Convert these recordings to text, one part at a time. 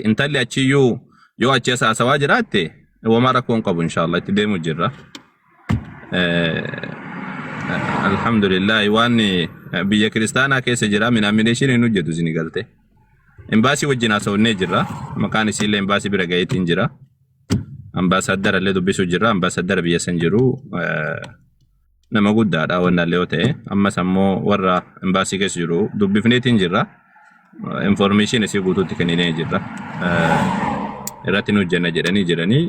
Intalli achiyyuu yoo achi as haasawaa jiraatte wamaa rakkoo hin qabu inshallah itti deemu jirra. Alhamdulillah waan biyya kiristaanaa keessa jira minaamination hin hojjetu isin galte. Imbaasii wajjin haasawannee jirra. Maqaan isiillee imbaasii bira gaheetiin jira. Ambaasaadara illee dubbisuu jirra. Ambaasaadara biyya san jiru nama guddaadha wannaallee yoo ta'e. Ammas ammoo warra imbaasii keessa jiru dubbifneetiin jirra. Information isii guutuutti kenninee jirra. Irratti nu hojjenna jedhanii jiranii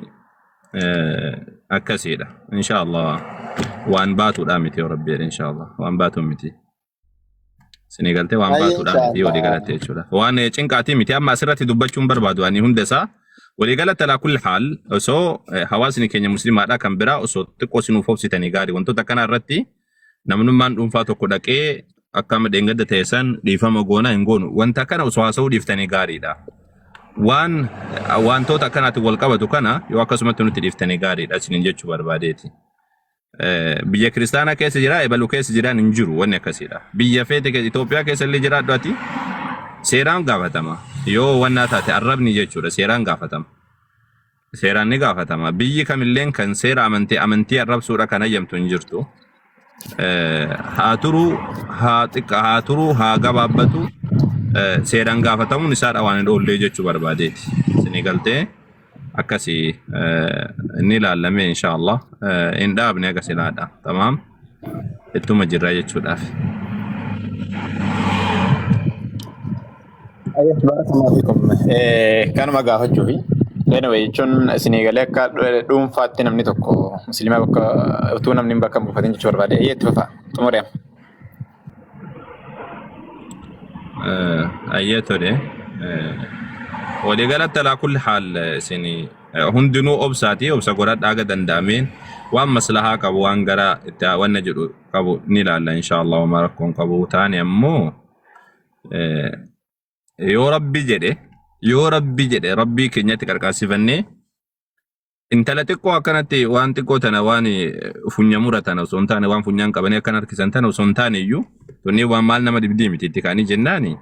akkasiidha. Inshaallah waan baatuudha miti yoo rabbi jedhe inshaallah waan baatu miti. Isinii galtee waan Baay'ee baatuudha miti walii inshaallah. galatti jechuudha. Waan cinqaatii miti amma asirratti dubbachuun barbaadu ani hunda isaa walii galatti alaa kulli haal osoo hawaasni keenya musliimaadha kan biraa osoo xiqqoo sinuuf obsitanii gaarii wantoota akkanaa irratti namnummaan dhuunfaa tokko dhaqee akka amma dheengadda ta'e san dhiifama goona hin goonu wanta kana osoo haasa'uu dhiiftanii gaariidha. Waan wantoota akkanaatiin wal qabatu kana yoo akkasumatti nutti dhiiftanii gaariidha isiniin jechuu barbaadeeti. Biyya kiristaanaa keessa jira ebalu keessa jiraan hin jiru wanni akkasiidha. Biyya feete keessa Itoophiyaa keessa illee jiraadhu ati seeraan gaafatama. Yoo wannaa taate arrabni jechuudha seeraan gaafatama. Seeraan ni gaafatama. Biyyi kamilleen kan seera amantii amantii arrabsuudha kan hayyamtu hin jirtu. Haa turu haa xiqqa haa turu haa gabaabbatu seeraan gaafatamuun isaadha waan hin oollee jechuu barbaadeeti. Isinii galtee akkasi inni ilaallamee inshaallah hin dhaabne aga silaadha. Tamaam ittuma jirra jechuudhaaf. Ayyee, barakallahu fiikum. Kanuma gaafachuufi. Anyway, jechuun isinii galee akka dhuunfaatti namni tokko musliima bakka utuu namni bakka hin buufatin jechuu barbaade. Ayyee, itti fufaa. Xumuree amma. Ayyee tole. Waliigalatti alaa kulli haal isin hundinuu obsaati obsa godhadhaa haga danda'ameen waan maslahaa qabu waan gara itti wanna jedhu qabu ni ilaalla inshaallah homaa rakkoon qabu taane ammoo yoo rabbi jedhe yoo rabbi jedhe rabbii keenyatti qarqaarsifannee intala xiqqoo akkanatti waan xiqqoo tana waan funya mura tana osoo hin taane waan funyaan qabanii akkan harkisan tana osoo hin taane iyyuu tunni waan maal nama dhibdii miti itti kaanii jennaani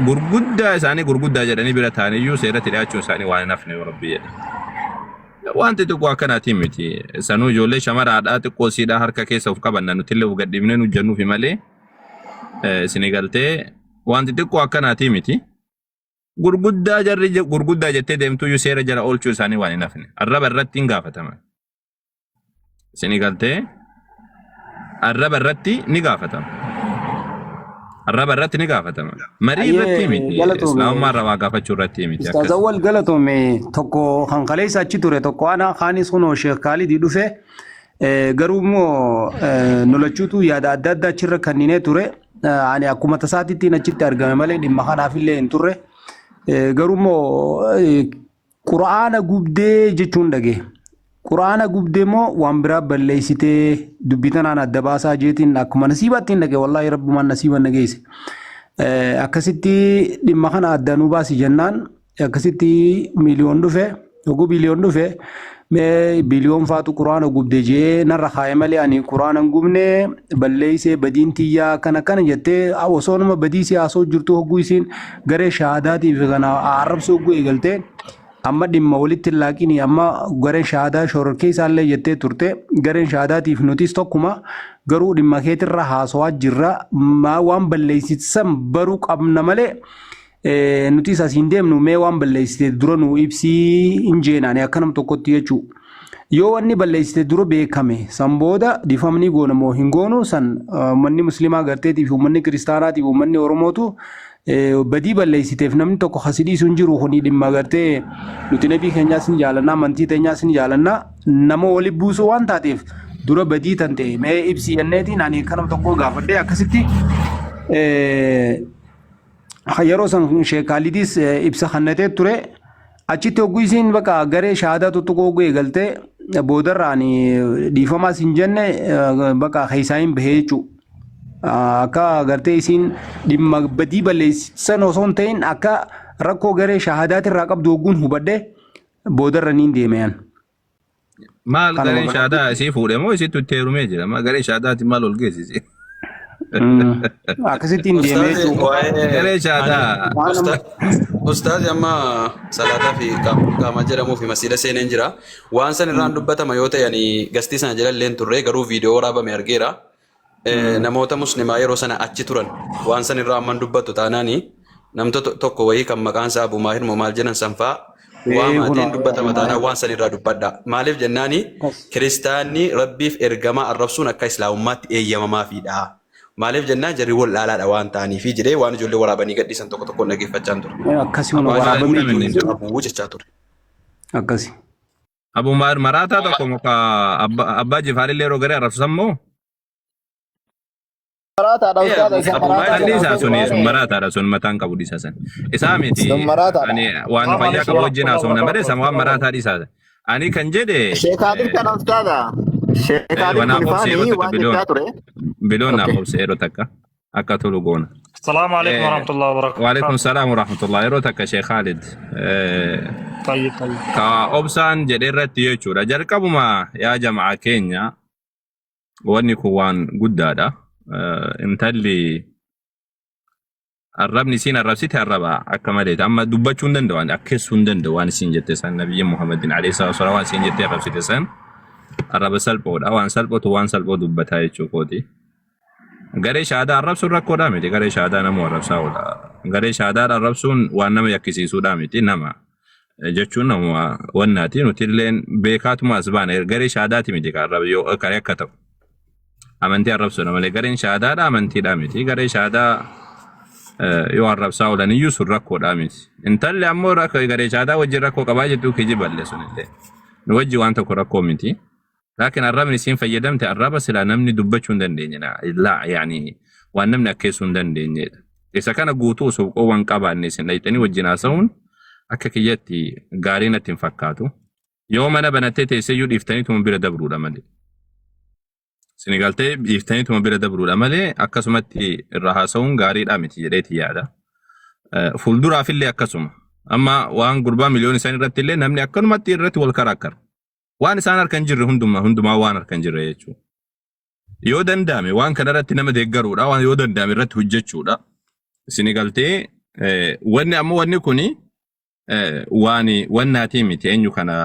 gurguddaa isaanii gurguddaa jedhanii bira taa'anii iyyuu seeratti dhiyaachuun isaanii waan hin hafne yoo rabbi jedhe. Wanti xiqqoo akkanaatiin miti. Sanuu ijoollee shamaraadhaa xiqqoo siidhaa harka keessa of qabanna nutillee of gadhiifnee nu jennuufi malee isinii galtee wanti xiqqoo akkanaatii miti. Gurguddaa jarri gurguddaa jettee deemtuyyuu seera jala oolchuu isaanii waan hin hafne. Arraba irratti hin gaafataman. Isinii galtee arraba irratti ni gaafatama. Arraba irratti ni gaafatama. Marii irratti Ayyee miti. galatoome. Islaamummaa irraa waa gaafachuu irratti miti. Ustaaz Akkas. Awwal galatoome tokko kan kaleessa achi ture tokko ana kaanis kunoo Sheekh Kaalidii dhufe Garuu immoo nu lachuutu yaada adda addaa achirra kenninee ture. Ani akkuma tasaatittiin achitti argame malee dhimma kanaafillee hin turre. Garuu immoo Qura'aana gubdee jechuun dhage. Qura'aana gubdee immoo waan biraa balleessitee dubbii tanaan adda baasaa jeetiin akkuma nasiibaattiin dhage wallaahi rabbumaan nasiiba na geesse. Akkasitti dhimma kana adda nu baasi jennaan akkasitti miiliyoon dhufe oguu biiliyoon dhufe mee biiliyoon faatu quraana gubde jee narra kaa'e malee ani quraana hin gubne balleessee badiin tiyyaa akkana akkana jettee osoo nama badii si haasoo jirtu hogguu isiin garee shahaadaatiif kana arrabsuu hogguu eegaltee amma dhimma walitti hin laaqini amma gareen shahaadaa shororkeessaallee jettee turte gareen shahaadaatiif nutis tokkuma garuu dhimma keetirra haasawaa jirra waan balleessisan baruu qabna malee Nutis asiin deemnu mee waan balleessite dura nuu ibsii hin jeenaani akka nam tokkotti jechuu. Yoo wanni balleessite dura beekame san booda difamni goona moo hin goonu san uummanni musliimaa garteetii fi uummanni kiristaanaatii fi uummanni Oromootu badii balleessiteef namni tokko kasi dhiisu hin jiru kuni dhimma gartee nuti nabii keenyaas ni jaalannaa amantii teenyaas ni jaalannaa nama wali buusuu waan taateef dura badii tan ta'e mee ibsii jenneetiin ani akka nam tokkoo gaafadhee akkasitti Yeroo san Sheek Kaalidis ibsa kannatee ture. Achitti hogguu isiin bakka garee shahaadaa tuttuquu hogguu eegaltee boodarra ani dhiifamaas hin jenne bakka keessaa hin bahee jechuudha. Akka gartee isiin dhimma badii balleessan osoo hin ta'in akka rakkoo garee shahaadaatirraa qabdu hogguun hubadhe boodarra niin deeme an. Maal Kanuma gareen gabaabdutti. shaadaa isii fuudhe moo isitti itti heerumee jira? Maal gareen shaadaati maal ol geessise? Akkasittiin deemee Ustaazi jechuudha. waa'ee Garee ani shaadaa. Waan amma Ustaazi amma salaataa fi qaama jedhamuu fi masiida seeneen jira. Waan san irraan dubbatama yoo ta'e ani gastii sana jala illee hin turre garuu viidiyoo waraabame argeera. Namoota muslimaa yeroo sana achi turan waan san irraa amman dubbatu taanaani namta tokko wayii kan maqaan isaa Abu Maahir moo maal jedhan san faa Ee kun waamaatiin dubbatama taanaan Maahir. waan san irraa dubbadha. Maaliif jennaani Akkas. kiristaanni rabbiif ergamaa arrabsuun akka islaamummaatti eeyyamamaafiidha. Maaliif jennaan jarri wal dhaalaadha waan ta'aniifi jedhee waan ijoollee waraabanii gadhiisan tokko tokkoon dhaggeeffachaan ture. Akkasi kun Abu Maahir waraabamee kun jiru. qabu jechaa ture. Akkasi. Abu Maahir maraataa tokko muka abbaa Jifaarillee yeroo garee arrabsan moo? Maraataadha ustaaza isa Abu Maahir Kan maraataadha dhiisaa osoo suni sun baane. maraataadha sun mataan qabu dhiisaa san. Isaa miti Sun maraataadha. ani waan Salaam fayyaa alaikum qabu wajjin warahmatullahi haasofna malee wabarakatuh. sama waan maraataa dhiisaa. Ani kan jedhe Sheekaadir kana ustaaza. Sheekaadir wanaaf kun obse yeroo faani takka waan biloon jechaa ture. biloon naaf Okay. obse yeroo takka akka tolu goona. السلام عليكم ورحمة الله Waalaikum وبركاته. salaam warahmatullah yeroo takka Sheekh Khalid. طيب طيب. Ka obsaan jedhe irratti jechuudha. Jalqabuma yaa jamaa keenya wanni kun waan guddaadha. Intalli arrabni isiin arrabsite arraba akka maleeti. Amma dubbachuu hin danda'u, ani akkeessuu hin danda'u waan isiin jette san nabiyyi Muhammadin alayhi salaatu wasalaam waan isiin jette arrabsite san arraba salphoodha. Waan salphootu waan salphoo dubbataa jechuu kooti. Garee shaadaa arrabsuun rakkoodhaa miti. Garee shaadaa nama arrabsaa oola. Garee shaadaa arrabsuun waan nama yakkisiisuudhaa miti nama. Jechuun nama wannaati nuti illeen beekaatuma as baana garee shaadaati miti kan arraba yoo karee akka ta'u. Amantii arrabsuudha malee gareen shaadaadha amantiidha miti. Garee shaadaa yoo arrabsaa oolan iyyuu sun rakkoodha miti. Intalli ammoo rakkoo garee shaadaa wajjin rakkoo qabaa jettuu kijiballe sun illee. Nu wajji waan tokko rakkoo miti. Laakiin arrabni isiin fayyadamte arraba silaa namni dubbachuu hin dandeenye. Laa yaani waan namni akkeessuu hin dandeenyedha. Isa kana guutuu osoo qowwan qabaanne isin dhayxanii wajjin haasa'uun akka kiyyatti gaarii natti hin fakkaatu. Yoo mana banattee teesseyyuu dhiiftaniituma bira dabruudha malee. Isin galtee dhiiftaniituma bira dabruudha malee akkasumatti irra haasa'uun gaariidha miti jedheeti yaada. Fuulduraafillee akkasuma. Amma waan gurbaa miliyoona isaan irratti illee namni akkanumatti irratti wal karaakkara. Waan isaan harka hin jirre hundumaa hundumaa waan harka hin jirre jechuudha. Yoo danda'ame waan kana irratti nama deeggaruudha waan yoo danda'ame irratti hojjechuudha. Isin galtee wanni ammoo wanni kuni waan wannaatii miti eenyu kana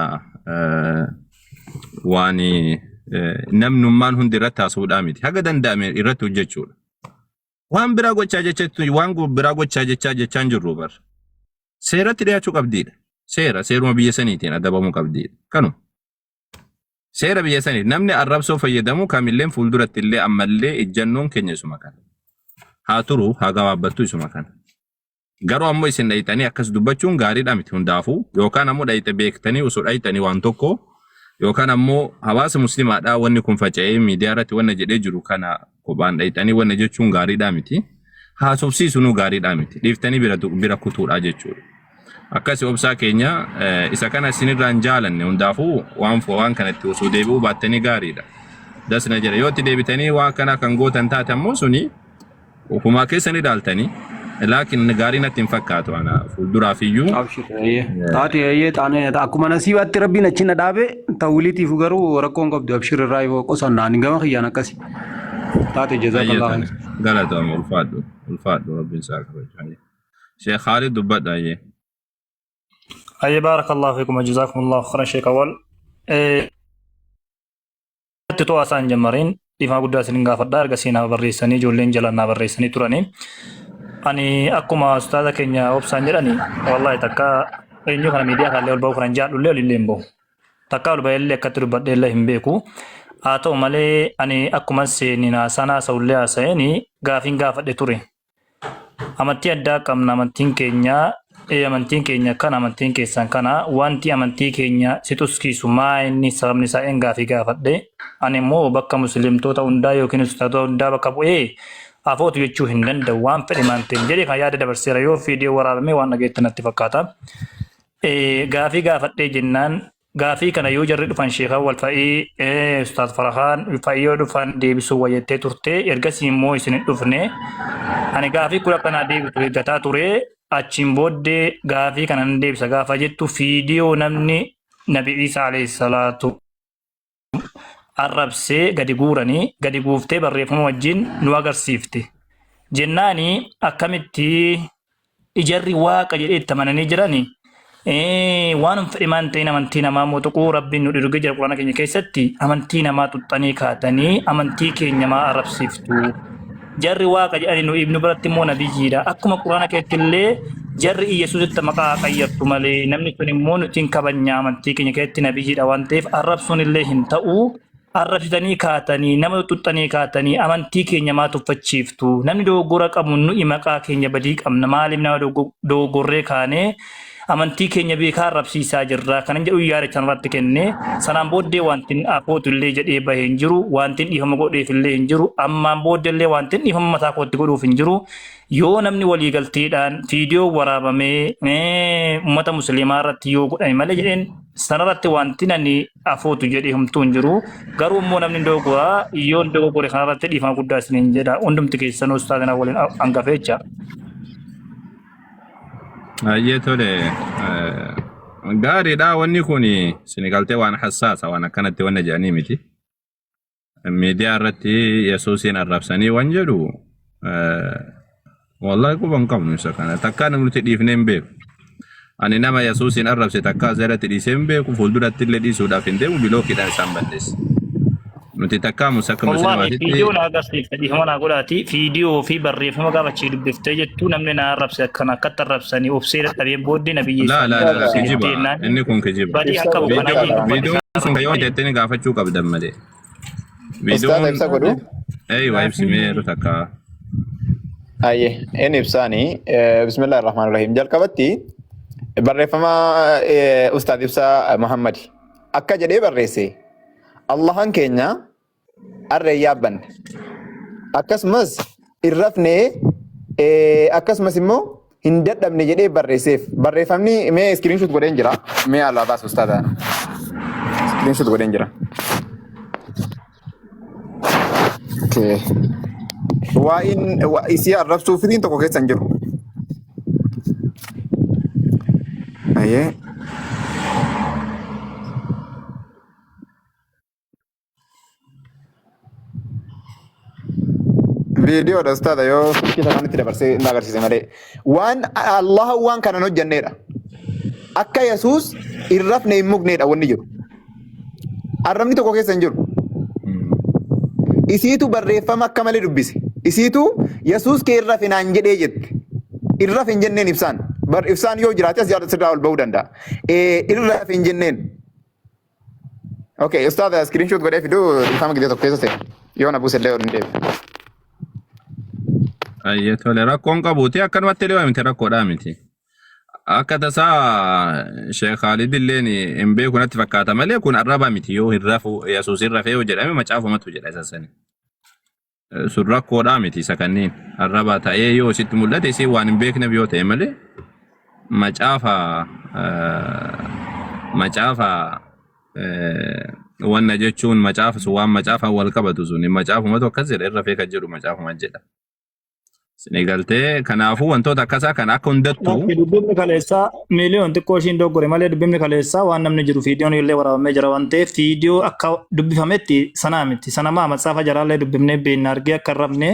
waan namnummaan hundi irratti haasa'uudhaa miti. Haga danda'ame irratti hojjechuudha. Waan biraa gochaa jecha waan biraa gochaa jechaa jechaa hin jirru bar. Seeratti dhiyaachuu qabdiidha. Seera seeruma biyya saniitiin adabamuu qabdiidha. Kanuma. Seera biyya sanii namni arrabsoo fayyadamu kamillee fuulduratti illee ammallee ijjannoon keenya isuma kana. Haa turu haa gabaabbattu isuma kana. Garuu ammoo isin dhayxanii akkas dubbachuun gaariidha miti hundaafuu yookaan ammoo dhayxe beektanii osoo dhayxanii waan tokko yookaan ammoo hawaasa muslimaadhaa wanni kun faca'ee miidiyaa irratti wanna jedhee jiru kana kophaan dhayxanii wanna jechuun gaariidha miti. Haasofsiisunuu gaariidha miti. Dhiiftanii bira bira kutuudha jechuudha. Akkasi obsaa keenya isa kana isinirraa hin jaalanne hundaafuu waan waan kanatti osoo deebi'uu baattanii gaariidha. Dasna jedha yoo itti deebitanii waan kana kan gootan taate ammoo suni ofumaa keessan ilaaltanii laakiin gaarii natti hin fakkaatu ana fuulduraaf iyyuu. Abshir eeyyee. Taate eeyyee taane akkuma nasiibaatti rabbiin achi na dhaabe ta'uuliitiif garuu rakkoon qabdu abshir irraa yoo qosannaa ani gama kiyyaan akkasi. Taate jazakallah Ayyee khayr. galatooma ulfaadhu ulfaadhu rabbiin isaa kabaju. Sheekh Khaalid dubbadha ayyee. أي بارك الله فيكم وجزاكم الله خيرا شيخ أول. Itti to'aa isaan jammariin dhiifama guddaa isin gaafadha erga seenaa barreessanii ijoolleen jalannaa barreessanii turanii. Ani akkuma ustaaza keenya obsaan jedhani wallahi takka eenyu kana miidiyaa kanallee ol ba'uu kanan jaadhullee olillee hin ba'u. Takka ol ba'ellee akkatti dubbadhee illee hin beeku. Haa ta'u malee ani akkuma seeniin haasaan haasa'ullee haasa'een gaafiin gaafadhe ture. Amantii addaa qabna amantiin keenya amantiin keenya kana amantiin keessan kana wanti amantii keenya si tuskiisu maa inni sababni isaa een gaafii gaafadhe ani immoo bakka muslimtoota hundaa yookiin ustaatota hundaa bakka bu'ee afootu jechuu hin danda'u waan fedhe maan ta'e jedhee kan yaada dabarseera yoo viidiyoo waraabame waan dhageettan natti fakkaata. Gaafii gaafadhee jennaan gaafii kana yoo jarri dhufan sheekan wal fa'ii ustaaz Farahaan fa'ii yoo dhufan deebisuu wayyattee turte ergasii immoo isin hin dhufne ani gaafii kun akkanaa deebitu eeggataa ture achiin booddee gaafii kana nan deebisa gaafa jettu fiidiyoo namni Nabi Iisaa alayhi salaatu Arrabsee gadi guuranii gadi guuftee barreeffama wajjin nu agarsiifte. Jennaani akkamitti ijarri waaqa jedhee itti amananii jirani waan hin fedhe maan ta'in amantii namaa immoo tuquu rabbiin nu dhorgee jira quraana keenya keessatti amantii namaa tuxxanii kaatanii amantii keenya maa arrabsiiftu. Jarri waaqa jedhanii nu ibnu biratti immoo nabiyyiidha. Akkuma quraana keessatti illee jarri Iyyasuusitti maqaa qayyartu malee namni sun immoo nuti hin kabajnya amantii keenya keessatti nabiyyiidha waan ta'eef arrabsuun illee hin ta'u. Arrabsitanii kaatanii nama xuxxanii kaatanii amantii keenya maa tuffachiiftu? Namni dogoggora qabu nuyi maqaa keenya badii qabna. Maaliif nama dogoggorree kaanee amantii keenya beekaa arrabsiisaa jirra? Kanan jedhu yaada sanarratti kenne. Sanaan booddee wanti afootu illee jedhee bahee hin jiru. Wanti dhiifama godheef illee hin jiru. Ammaan booddee illee wanti dhiifama mataa kootti godhuuf hin jiru. Yoo namni waliigalteedhaan viidiyoo waraabamee uummata musliimaa irratti yoo godhame malee jedheen sanarratti wanti nani afootu jedhee homtuu hin jiru. Garuu immoo namni dogoggora yoo dogoggore kanarratti dhiifama guddaa isiniin jedha. Hundumti keessanuu ustaazina waliin hangafee jecha. Ayyee tole. Gaariidha wanni kun sinigaltee waan hassaasa waan akkanatti wanna jedhanii miti. Miidiyaa irratti Yesuusiin arrabsanii waan jedhu wallahi quba hin qabnu isa kana. Takkaa namni nuti dhiifnee hin beeku. Ani nama Yesuusiin arrabse takkaa as jalatti dhiisee hin beeku fuulduratti illee dhiisuudhaaf hin deemu bilookiidhaan isaan balleessa. Nuti takkaa musa akka Wallahi musliimaatitti viidiyoo na agarsiifte dhiifama naa godhaati. Viidiyoo fi barreeffama gaafa achii dubbiftee jettu namni na arrabse akkana akkatti arrabsanii obsee dadhabeen booddee nabiyyi laa isaanii laa laa laa arrabse kijiba jettee jennaan inni kun kijiba. badii Ibsaa akka qabu godhu kana Viidiyoo dubbadhe viidiyoon sun kan yoo sanarratti. jettee gaafachuu qabdan malee. Ustaaza Viidiyoon ibsa godhu. eeywa ibsimee yeroo takka. Ayyee, inni ibsaanii bismillah ar-Rahmaan ar-Rahiim. Jalqabatti barreeffama Ustaaz Ibsaa Muhammad akka jedhee barreesse Allahan keenya harree hin yaabbanne akkasumas hin rafne akkasumas immoo hin dadhabne jedhee barreesseef barreeffamni mee iskiriinshuut godheen jira mee alaa baas ustaaza iskiriinshuut godheen jira. Okay. Waa'een isii arrabsuu firiin tokko keessa hin jiru. Ayyee. Viidiyoodha ustaadha yoo silkii lamaanitti dabarsee na agarsiise malee. Waan Allah waan kanan hojjenneedha. Akka Yesuus hin rafne hin mugneedha wanni jiru. Arrabni tokko keessa hin jiru. Isiitu barreeffama akka malee dubbise. Isiitu Yesuus kee hin rafe naan jedhee jette. Hin rafe hin jenneen ibsaan. Bar ibsaan yoo jiraate as sirraa ol ba'uu danda'a. Hin rafe hin jenneen. Okay, ustaadha screenshot godhee fiduu dhiifama gidee tokko keessa seena. Yoo na buuse illee ol hin deebi. Ayyee tole rakkoon qabuuti akkanumatti illee miti rakkoodhaa miti. Akka tasaa Sheekh Khalid illeen hin beeku natti fakkaata malee kun arraba miti yoo hin rafu Yesuus hin rafee yoo jedhame macaafumatu jedha isa sani. Sun rakkoodhaa miti isa kanneen arraba ta'ee yoo sitti mul'ate isiin waan hin beekneef yoo ta'e malee macaafa macaafa wanna jechuun macaafa sun waan macaafaan wal qabatu sun macaafumatu akkas jedha irra rafee kan jedhu macaafuma jedha. Isin galtee kanaafuu wantoota akkasaa kan akka hundattuu Lakki dubbifni kaleessaa miiliyoon xiqqoo ishiin dogoggore malee dubbifni kaleessaa waan namni jiru fiidiyoon illee waraabamee jira waan ta'eef fiidiyoo akka dubbifametti sanaa miti. Sanamaa matsaafa jaraallee dubbifnee beekna argee akka hin rafne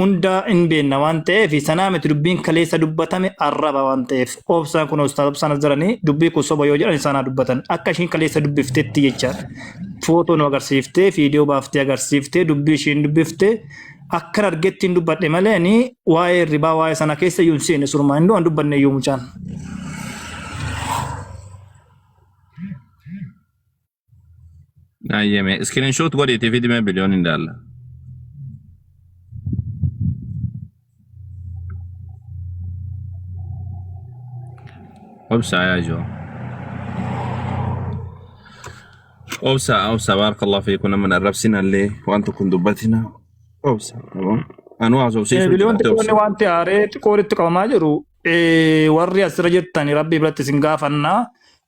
hunda hin beekna waan ta'eef sanaa miti dubbiin kaleessa dubbatame arraba waan ta'eef obsaan kun ustaaz obsaan as jiranii dubbii kun soba yoo jedhan isaanaa dubbatan akka ishiin kaleessa dubbiftetti jechaadha. Footoo nu agarsiiftee fiidiyoo baaftee agarsiiftee dubbii ishiin dubbiftee Akkan argetti hin dubbadhe malee ani waa'ee hirribaa waa'ee sana keessa iyyuu hin seenne surumaa hin du'an dubbanne iyyuu mucaan. Ayyeme screenshot godhiitii fidimee biliyoon hin daalla. Obsa yaa joo. Obsa obsa barakallahu fiikum nama hin arrabsinallee waan tokko hin dubbatina. Obsa. Tamam. Anuu haasofsiisuu Biliyoon jiraate xiqqoonni obsa. wanti haaree xiqqooritti qabamaa jiru warri asirra jirtan rabbii biratti isin gaafannaa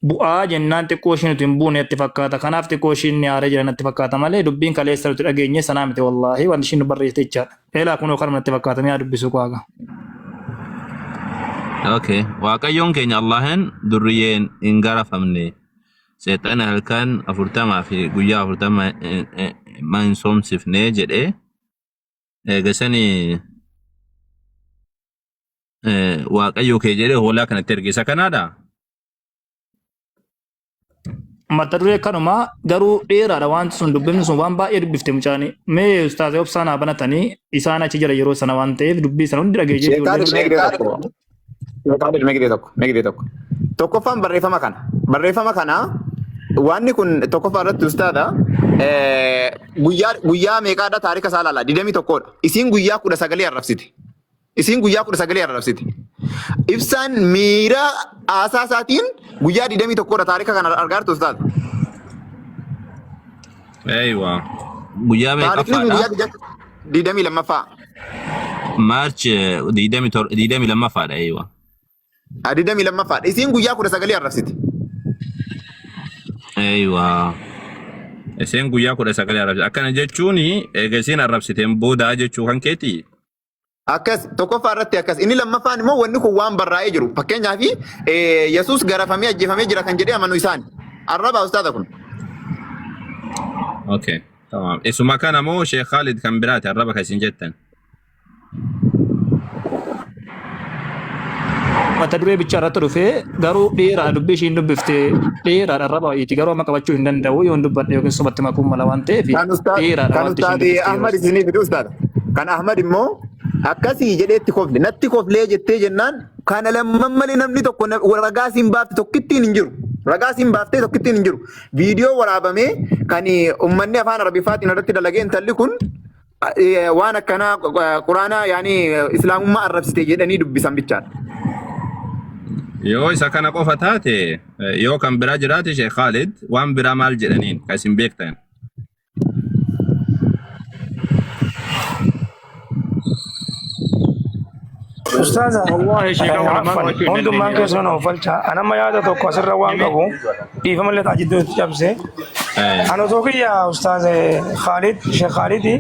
bu'aa jennaan xiqqoo isheen nuti hin buune natti fakkaata. Kanaaf xiqqoo ishiin ni haaree jira natti fakkaata malee dubbiin kaleessa nuti dhageenye sanaa miti wallaahi wanti ishiin nu barreessite jechaadha. Eelaa kunoo kanuma natti fakkaata mi'aa dubbisuu koo haga. Okay. Waaqayyoon keenya Allahin durriyyeen hin garafamne. Seexana halkan 40 fi guyyaa 40 ma hin soomsifne jedhee eegasanii Waaqayyo kee jedhee hoolaa kanatti erge isa kanaadha. Mata duree kanuma garuu dheeraadha wanti sun dubbifni sun waan baay'ee dubbifte mucaani. Mee ustaaza obsaa naa banatanii isaan achi jira yeroo sana waan ta'eef dubbii sana hundi dhageessee Sheek ijoolleen Khalid mee gidee tokko. Sheek Khalid mee gidee tokko. Mee gidee tokko. Tokkoffaan barreeffama kana. Barreeffama kana wanni kun tokkoffaa irratti ustaada guyyaa guyyaa meeqaadha taarika isaa ilaala 21dha. Isiin guyyaa 19 arrabsite. Isiin guyyaa 19 arrabsite. Ibsaan miira haasaa isaatiin guyyaa 21dha taarika kana argaa jirtu ustaada. Eeywa. Guyyaa Taarikni kun meeqaffaadha? guyyaa 22ffaa. Maarch 22ffaadha eeywa. 22ffaadha. Isiin guyyaa 19 arrabsite. Eeywa. Isiin guyyaa 19 arrabsite. Akkana jechuun eega isiin arrabsiteen boodaa jechuu kan keetii? Akkas tokkoffaa irratti akkas inni lammaffaan immoo wanni kun waan barraa'ee jiru fakkeenyaaf Yesuus garafamee ajjeefamee jira kan jedhee amanu isaan arrabaa ustaaza kun. Okay. Tamam. Isuma kana moo Sheekh Khalid kan biraati arraba kan isin jettan? Mata duree bicha irratti dhufee garuu dheeraadha dubbii ishiin dubbifte dheeraadha arraba wayiiti garuu amma qabachuu hin danda'u yoon dubbadhe yookiin sobatti makuun mala waan ta'eef Kan ustaad dheeraadha kan wanti ishiin ustaad dubbifte yeroo Ahmad sana. isinii fidu ustaad. Kan Ahmad immoo akkasii jedhee itti kofle natti koflee jettee jennaan kana lamman malee namni tokko ragaa siin baafte tokkittiin hin jiru. Ragaa siin baaftee tokkittiin hin jiru. Viidiyoo waraabamee kan uummanni afaan Arabiffaatiin irratti dalagee intalli kun waan akkanaa quraanaa yaani islaamummaa arrabsite jedhanii dubbisan bichaadha. Yoo isa kana qofa taate yoo kan biraa jiraate Sheekh Khalid waan biraa maal jedhaniin kan isin beektan? Ustaaza, Wallahi sheeka ulamaa afwan, qabachuu hin hundummaan dandeenye. keessan of falcha. An amma yaada tokko asirra waan qabu dhiifama illee ta'a jidduu itti cabse. An osoo kiyya Ustaaz Khaalid, Sheekh Khaalidi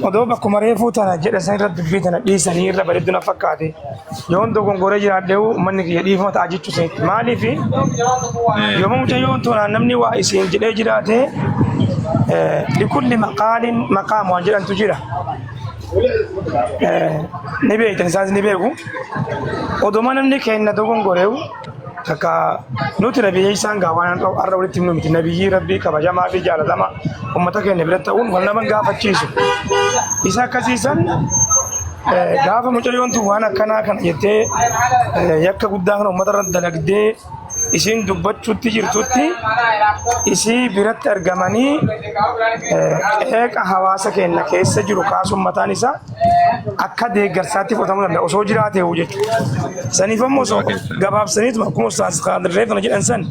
odoo bakkuma reefuu tana jedha san irra dubbii tana dhiisanii irra bareeddu na fakkaate. Yoon dogongoree jiraadhe uummanni kiyya dhiifama ta'a jechuu sanitti. Maaliif yooma mucayyoon tunaan namni waa isiin jedhee jiraate likulli maqaalin maqaam waan jedhantu jira. Ni beektan isaanis ni beeku. Oduma namni keenya dogongoreewu takka nuti nabiyyi isaan gaa waan har'a walitti himnu miti nabiyyii rabbii kabajamaa fi jaalatamaa uummata keenya bira ta'uun wal nama gaafachiisu. Isa akkasiisan gaafa mucayyoon tun waan akkanaa kana jettee yakka guddaa kana uummata irratti dalagdee isiin dubbachuutti jirtutti isii biratti argamanii qeeqa hawaasa keenya keessa jiru kaasuun mataan isaa akka deeggarsaatti fudhatamuu danda'a osoo jiraatee hoo jechuudha. Saniif ammoo osoo gabaabsaniituma akkuma ustaas Kaadirree kana jedhan san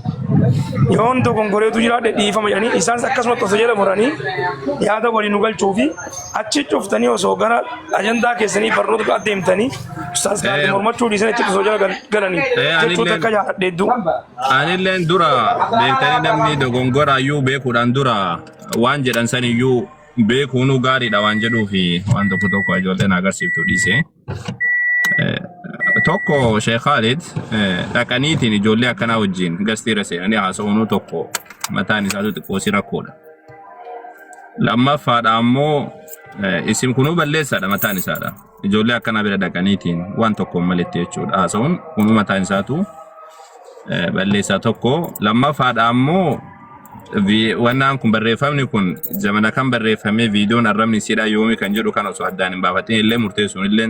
yoon dogongoreetu jiraadhe dhiifama jedhanii isaanis akkasumatti osoo jala muranii yaada walii nu galchuu fi achi cuftanii osoo gara ajandaa keessanii barnoota biraa deemtanii ustaas Kaadir mormachuu dhiisanii achitti osoo jala galanii jechuu takka jaaladhe hedduu. Anilleen dura beektanii namni dogongoraayyuu beekuudhaan dura waan jedhan saniyyuu beekuunuu gaariidha waan jedhuufi waan tokko tokko ijoolleen agarsiiftu dhiise. Tokko Sheekh Khalid dhaqaniitiin ijoollee akkanaa wajjin gastiira seenanii haasa'uunuu tokko mataan isaatu xiqqoo si rakkoodha. Lammaffaadha ammoo isin kunuu balleessaadha mataan isaadha. Ijoollee akkanaa bira dhaqaniitiin waan tokkoon maletti jechuudha haasa'uun kunuu mataan isaatu balleessaa tokko. Lammaffaadha ammoo wannaan kun barreeffamni kun zamana kan barreeffamee viidiyoon arrabni isiidhaa yoomi kan jedhu kan osoo addaan hin baafatin illee murteessuun illee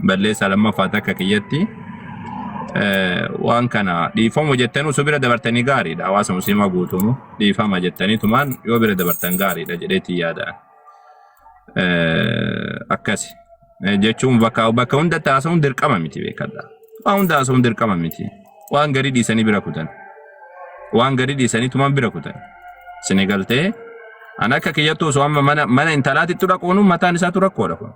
balleessaa lammaffaa takka kiyyatti waan kana dhiifama jettanii osoo bira dabartanii gaariidha hawaasa musliimaa guutuun dhiifama jettanii tumaan yoo bira dabartan gaariidha jedheetii yaada. Akkasi jechuun bakka bakka hundatti haasa'uun dirqama miti beekadha. Waan hunda haasa'uun dirqama miti. Waan garii dhiisanii bira kutan. Waan garii dhiisanii tumaan bira kutan. Sini galtee an akka kiyyattu osoo amma mana mana intalaatitti dhaquun mataan isaatu rakkoodha kun.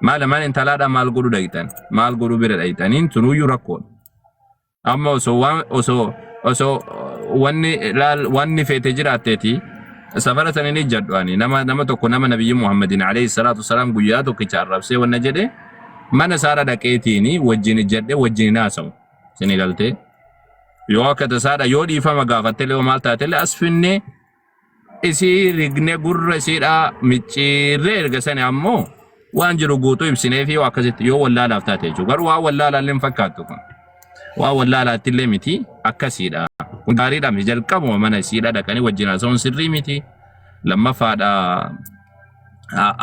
Maal mana intalaadhaa maal godhuu dhaqxan maal godhuu bira dhaqxaniin tunuyyuu rakkoodha. Amma osoo waan osoo osoo wanni laal wanni feete jiraatteeti safara san hin ijjadhu ani nama nama tokko nama nabiyyi Muhammadin alayhi salaatu wasalaam guyyaa tokkicha arrabsee wanna jedhe mana isaarra dhaqeetiini wajjin ijjadhe wajjin hin haasawu. Isin galtee. Yoo akka tasaadha yoo dhiifama gaafattellee yoo maal taatellee as finnee isii rigne gurra isiidhaa micciirree erga sani ammoo waan jiru guutuu ibsinee fi yoo akkasitti yoo wallaalaaf taate jechuudha. Garuu waan wallaalaallee hin fakkaattu kun. Waan wallaalaatti illee miti akkasiidha. Kun gaariidha miti jalqabuma mana isiidha dhaqanii wajjin haasa'uun sirrii miti. Lammaffaadha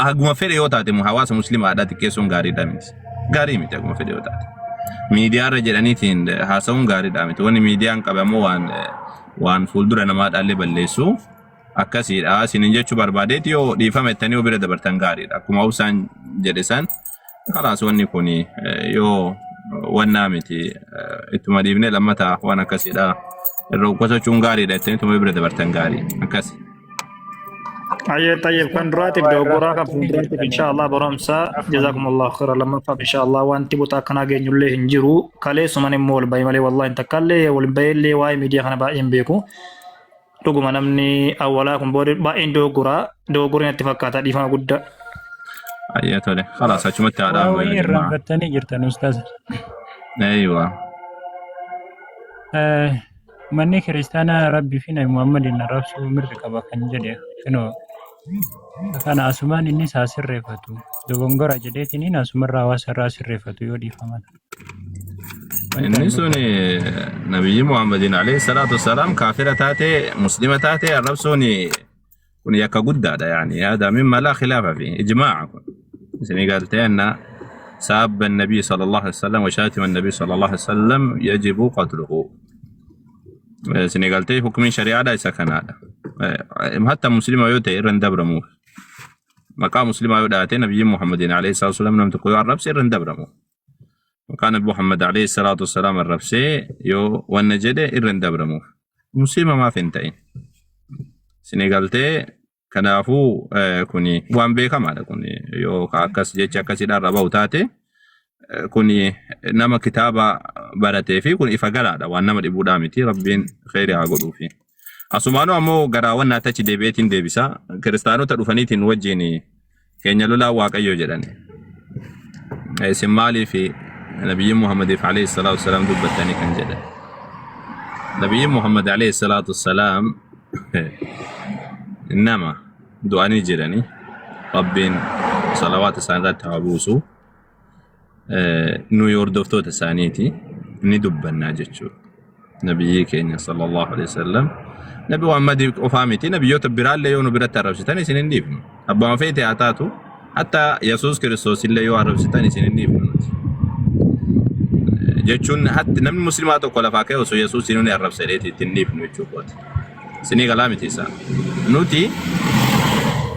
haguma fedhe yoo taate hawaasa musliimaadhaa xiqqeessuun gaariidha miti. Gaarii miti haguma fedhe yoo taate. Miidiyaarra jedhaniitiin haasa'uun gaariidha miti. Wanni miidiyaan qabe ammoo waan fuuldura namaadhaallee balleessu akkasiidha. Isinin jechuu barbaadeeti yoo dhiifama jettanii yoo bira dabartan gaariidha. Akkuma obsaan jedhe san kalaas wanni kun yoo wannaa miti ittuma dhiifnee lammataa waan akkasiidha. Irra qotachuu gaariidha jettanii ittuma bira dabartan gaarii akkasi. Ayyee tayyib kan duraatiif Waa dogoggoraa kan irraanfattanii fuulduraatiif jirtanii. inshaallah barumsa jazakumullahu khairan lammaffaaf inshaallah wanti buta akkanaa geenyullee hin jiru kaleessuman immoo wal bahe malee wallahi takkaallee wal bahillee waa'ee miidiyaa kana baay'ee hin beeku dhuguma namni awwalaa kun booda baay'een dogoggoraa dogoggorri natti fakkaata dhiifama guddaa. Ayyee tole. Kalaas achumatti haa Waa dhaabnu wayii yaa jamaa. irraanfattanii jirtan ustaaz. Eeywa. Manni kiristaanaa Rabbii fi Nabi Muhammadiin arrabsuu mirga qaba kan jedhe kunoo kana asumaan innis haa sirreeffatu. Dogongora jedheetiniin asumarraa hawaasa irraa sirreeffatu yoo dhiifaman. Wanta Inni inni sun nabiyyi Muhammadiin alayhi salaatu wassalaam kaafira taate muslima taate arrabsuun kun yakka guddaadha yaani hada mimma laa khilaafa fi ijmaa'a kun isinii galtee anna saabba النبي صلى الله عليه وسلم وشاتم النبي صلى الله عليه وسلم يجب قتله. Isinii galtee hukumiin shari'aadha isa kanaadha. Hatta muslima yoo ta'e irra hin dabramuuf maqaa muslimaa yoo dhaate nabiyyi Muhammadiin alayhi salaatu wassalaam nam tokko yoo arrabse irra hin dabramu. Maqaa nabi Muhammad alayhi salaatu wassalaam arrabsee yoo wanna jedhe irra hin dabramuuf. Muslima maaf hin ta'in. Isinii galtee kanaafuu kuni waan beekamaadha kun yoo ka akkas jecha akkasiidhaan irra bahu taate kuni nama kitaaba baratee fi kun ifa galaadha waan nama dhibuudhaa miti rabbiin kheyri haa godhuufi. Asumaanuu ammoo garaa wanna achi deebi'eetiin deebisa kiristaanota dhufaniitiin wajjin keenya lolaa waaqayyo jedhan. Isin maaliif nabiyyi Muhammadiif alayhi salaatu wassalaam dubbattanii kan jedhan. Nabiyyi Muhammad alayhi salaatu wassalaam nama du'anii jiranii rabbiin salawaata isaan irratti haa buusu. Nuyi hordoftoota isaaniiti ni dubbannaa jechuudha. Nabiyyii keenya sallallahu alaihi wasallam Nabi Muhammad qofaa miti nabiyyoota biraallee yoo nu biratti arrabsitan isin hin dhiifnu. Abbaan feete haa taatu hatta Yesuus Kiristoos illee yoo arrabsitan isin hin dhiifnu nuti. Jechuun hatti namni musliimaa tokko lafaa ka'e osoo Yesuus inni arrabsa jedheeti ittiin dhiifnu jechuudha. Isinii galaa miti isaa. Nuti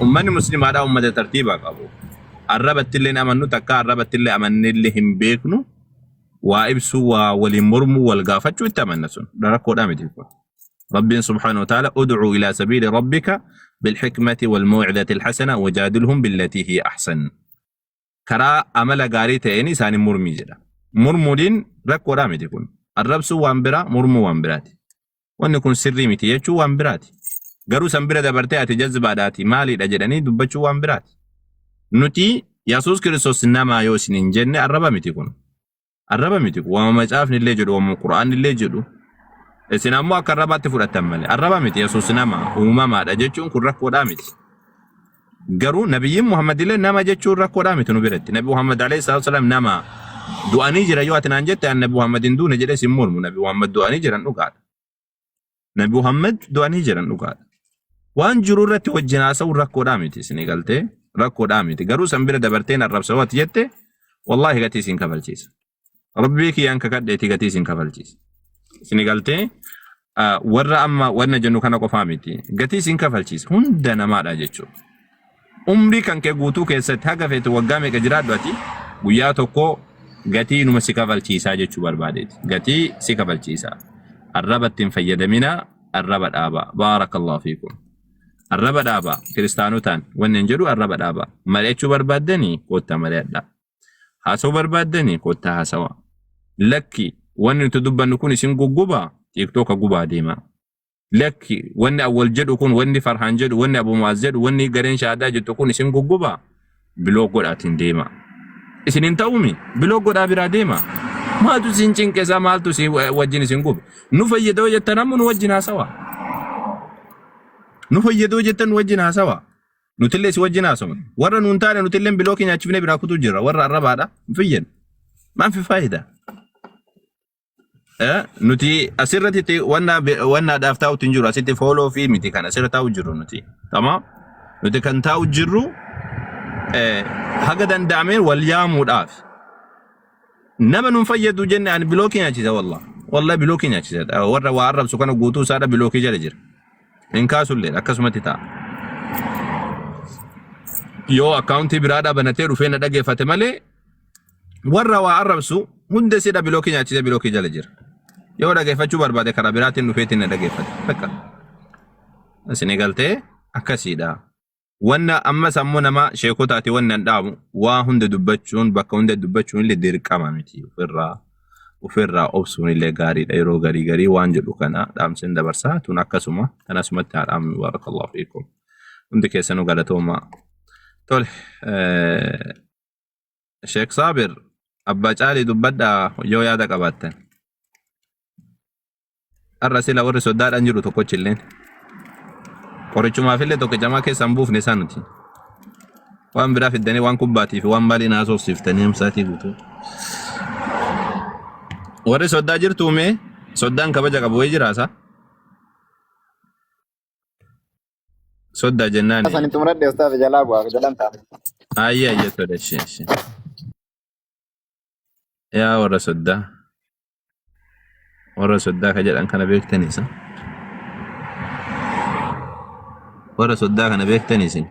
ummanni musliimaadhaa ummata tartiibaa qabu. Arrabatti illee amannu takka arrabatti illee amannellee hin beeknu. Waa ibsuu waa waliin mormuu wal gaafachuu itti amanna sun rakkoodhaa miti kun. Rabbiin subhaanahu wa ta'ala ud'uu ilaa sabiili rabbika bilhikmati wal maw'izati alhasana wajaadilhum billatii hiya ahsan. Karaa amala gaarii ta'een isaanin mormii jedha. Mormuudhiin rakkoodhaa miti kun. Arrabsuu waan biraa mormuu waan biraati. Wanni kun sirrii miti jechuun waan biraati. Garuu san bira dabartee ati jazbaadhaati maaliidha jedhanii dubbachuu waan biraati. Nuti Yesuus Kiristoos namaa yoo isin hin jenne arraba miti kun. Arraba miti kun. Waama macaafni illee jedhu, waama Qur'aanni illee jedhu. Isin ammoo akka arrabaatti fudhattan malee. Arraba miti Yesuus nama uumamaadha jechuun kun rakkoodhaa miti. Garuu nabiyyiin Muhammad illee nama jechuun rakkoodhaa miti nu biratti. Nabi Muhammad alayhi salaatu wasalaam nama du'anii jira yoo ati naan jette an Nabi Muhammad hin duune jedhee sin mormu. Nabi Muhammad du'anii jiran dhugaadha. Nabi Muhammad du'anii jiran dhugaadha. Waan jiru irratti wajjin haasa'uun rakkoodhaa miti isinii galtee rakkoodhaa miti. Garuu san bira dabarteen arrabsa yoo ati jette wallaahi gatii isin kafalchiisa. Rabbii kiyyaan kakadheeti gatii isin kafalchiisa. Isinii galtee warra amma wanna jennu kana qofaa miti. Gatii isin kafalchiisa. Hunda namaadha jechuudha. Umrii kan kee guutuu keessatti haga feete waggaa meeqa jiraadhu ati guyyaa tokko gatii numa si kafalchiisaa jechuu barbaadeeti. Gatii si kafalchiisa. Arraba ittiin fayyadaminaa arraba dhaabaa. Baarakallahu fiikum. Arraba dhaabaa kiristaanotaan wanni hin jedhu arraba dhaabaa. Mari'achuu barbaaddanii koottaa mari'adhaa. Haasa'uu barbaaddanii koottaa haasawaa. Lakki wanni nuti dubbannu kun isin guggubaa tiiktooka gubaa deemaa. Lakki wanni awwal jedhu kun wanni farhaan jedhu wanni abu mu'aaz jedhu wanni gareen shahaadaa jettu kun isin guggubaa block godhaatiin deemaa. Isin hin ta'uumi block godhaa biraa deemaa. Maaltu isin cinqesaa maaltu isin wajjin isin gube? Nu fayyadoo jettan ammoo nu wajjin haasawaa. Nu fayyadoo jettan nu wajjin haasawaa. Nutillee si wajjin haasofna. Warra nuun taane nutillee bilookii nyaachifnee biraa kutuu jirra. Warra arrabaadha. Hin fayyadu. Maan fi faayida? Nuti asirratti wannaadhaaf taa'utti hin jiru. Asitti fooloo fi miti kan asirra taa'u jirru nuti. Tamam? Nuti kan taa'u jirru haga danda'ameen wal yaamuudhaaf. Nama nun fayyadu jenne ani bilookii nyaachisa wallah. Wallah bilookii nyaachisa. Warra waa arrabsu kana guutuu isaadha bilookii jala jira. Hin kaasullee akkasumatti ta'a. Yoo akkaawuntii biraadhaa banatee dhufee na dhageeffate malee warra waa arrabsu hunda isiidha bilookii nyaachise bilookii jala jira. Yoo dhageeffachuu barbaade karaa biraatiin dhufeetiin na dhageeffate. Bakka. Isin galtee akkasiidha. Wanna ammas ammoo nama sheekotaati wanna hin dhaamu waa hunda dubbachuun bakka hunda dubbachuun illee dirqama miti ofirraa ofirraa obsuun illee gaariidha yeroo garii garii waan jedhu kana dhaamseen dabarsaa tun akkasuma kan asumatti haa dhaamnu baarakallahu fiikum hundi keessanuu galatoomaa tole Sheek Saabir abbaa caalii dubbadhaa yoo yaada qabaattan Har'a sila warri soddaadhaan jiru tokkochi illeen. Qorichumaaf illee tokko jamaa keessa hin buufne isaa nuti. Waan biraa fiddanii waan kubbaatii fi waan maaliin haasofsiiftanii hamsaatii guutuu. Warri soddaa jirtuu mee soddaan kabaja qabu wayii jiraasa? Soddaa jennaani. Sani xumuradhe ustaaza jalaa bu'aa jalaan ta'a. Ayyee ayyee tole ishee ishee. Yaa warra soddaa. Warra soddaa ka jedhan kana beektanii isa. Warra soddaa kana beektanii isin.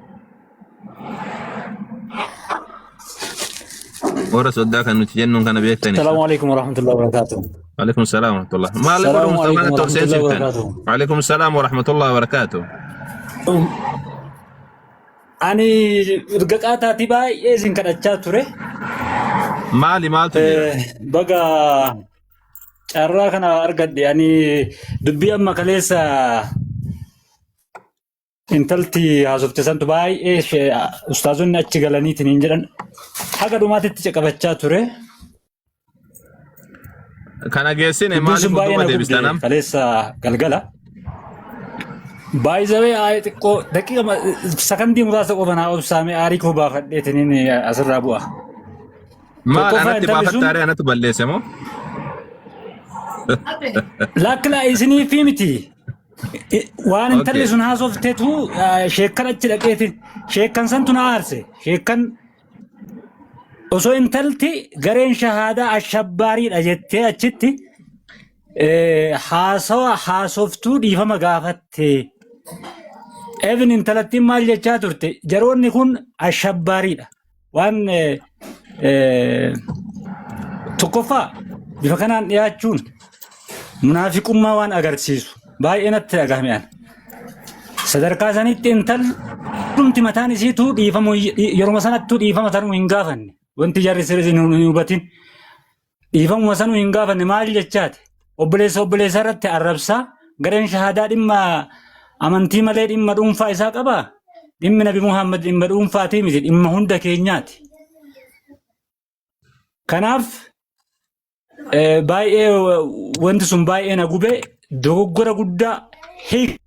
Warra soddaa kan nuti jennuun kana beektanii isa. السلام عليكم ورحمة الله وبركاته. Waalaikum salaam wa rahmatullah. Maal warra السلام Mustafaa عليكم natti ol ورحمة الله seensiftan? وبركاته. Waalaikum salaam wa rahmatullah wa barakaatuh. Ani erga qaataatii baay'ee isin kadhachaa ture. Maali maaltu jira? Baga carraa kana argadhe. Ani dubbii amma kaleessa intalti haasofte santu baay'ee ustaazonni achi galaniitiin hin jedhan haga dhumaatitti caqabachaa ture. Kana geessine Dubbiin maaliif sun baay'ee duuba na gubde deebistan amma? kaleessa galgala. Baay'isawee aayee xiqqoo daqiiqa sakandii muraasa qofa naa obsaamee aarii koo baafadheetiniin asirraa bu'a. Maal Tokkoffaa anatti intalli sun baafattaaree anatu balleesse moo? lakkila isinii fi miti. Waan intalli Okay. sun haasoftetu sheekkan achi dhaqeetiin sheekkan santu na aarse. Sheekkan osoo intalti gareen shahaadaa ashabbaariidha jettee achitti haasawa haasoftuu dhiifama gaafatte. Even intalattiin maal jechaa turte jaroonni kun ashabbaariidha. Waan tokkoffaa bifa kanaan dhiyaachuun munaafiqummaa waan agarsiisu baay'ee natti dhagahame an. Sadarkaa sanitti intallumti mataan isiituu dhiifamu yeruma sanattuu dhiifama tanuu hin gaafanne. Wanti jarri sirrii hin hubatin. Dhiifamuma sanuu hin gaafanne maal jechaati? Obboleessa obboleessa irratti arrabsaa gareen shahaadaa dhimma amantii malee dhimma dhuunfaa isaa qabaa? Dhimmi Nabi Muhammad dhimma dhuunfaatii miti dhimma hunda keenyaati. Kanaaf baay'ee wanti sun baay'ee na gube dogoggora guddaa hiika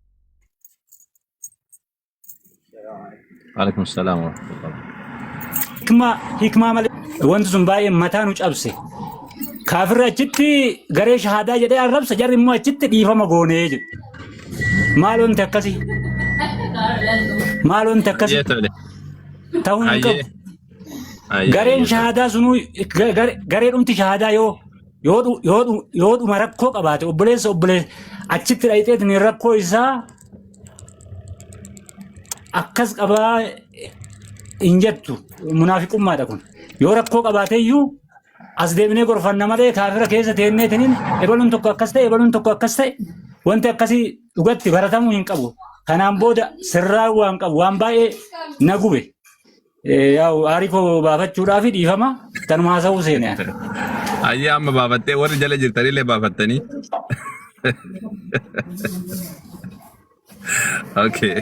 Alaikum salaam wa rahmatullah. hikmaa hikmaa malee wanti sun baay'ee mataa nu cabse. Kaafirri achitti garee shahaadaa jedhee arrabsa jarri immoo achitti dhiifama goonee jedhu. Maal wanti akkasii? Maal wanti akkasii? Ayyee tole. Ta'uu hin qabu. Ayyee. Ayyee Gareen ayyee tole. shahaadaa sunuu garee dhumti shahaadaa yoo yoo dhu- yoo dhu- yoo dhuma rakkoo qabaate obboleessa obboleessa achitti dhayxeetiin rakkoo isaa akkas qabaa hin jettu munaafiqummaadha kun yoo rakkoo qabaate iyyuu as deebinee gorfanna malee kaafira keessa teenneetiniin ebaluun tokko akkas ta'e ebaluun tokko akkas ta'e wanti akkasii dhugatti baratamuu hin qabu kanaan booda sirraa waan qabu waan baay'ee na gube Yaa'u aarii koo baafachuudhaaf dhiifama tanuma haasa'uu seene ani. Ayyee amma baafattee warri jala jirtanillee baafattanii. Okay.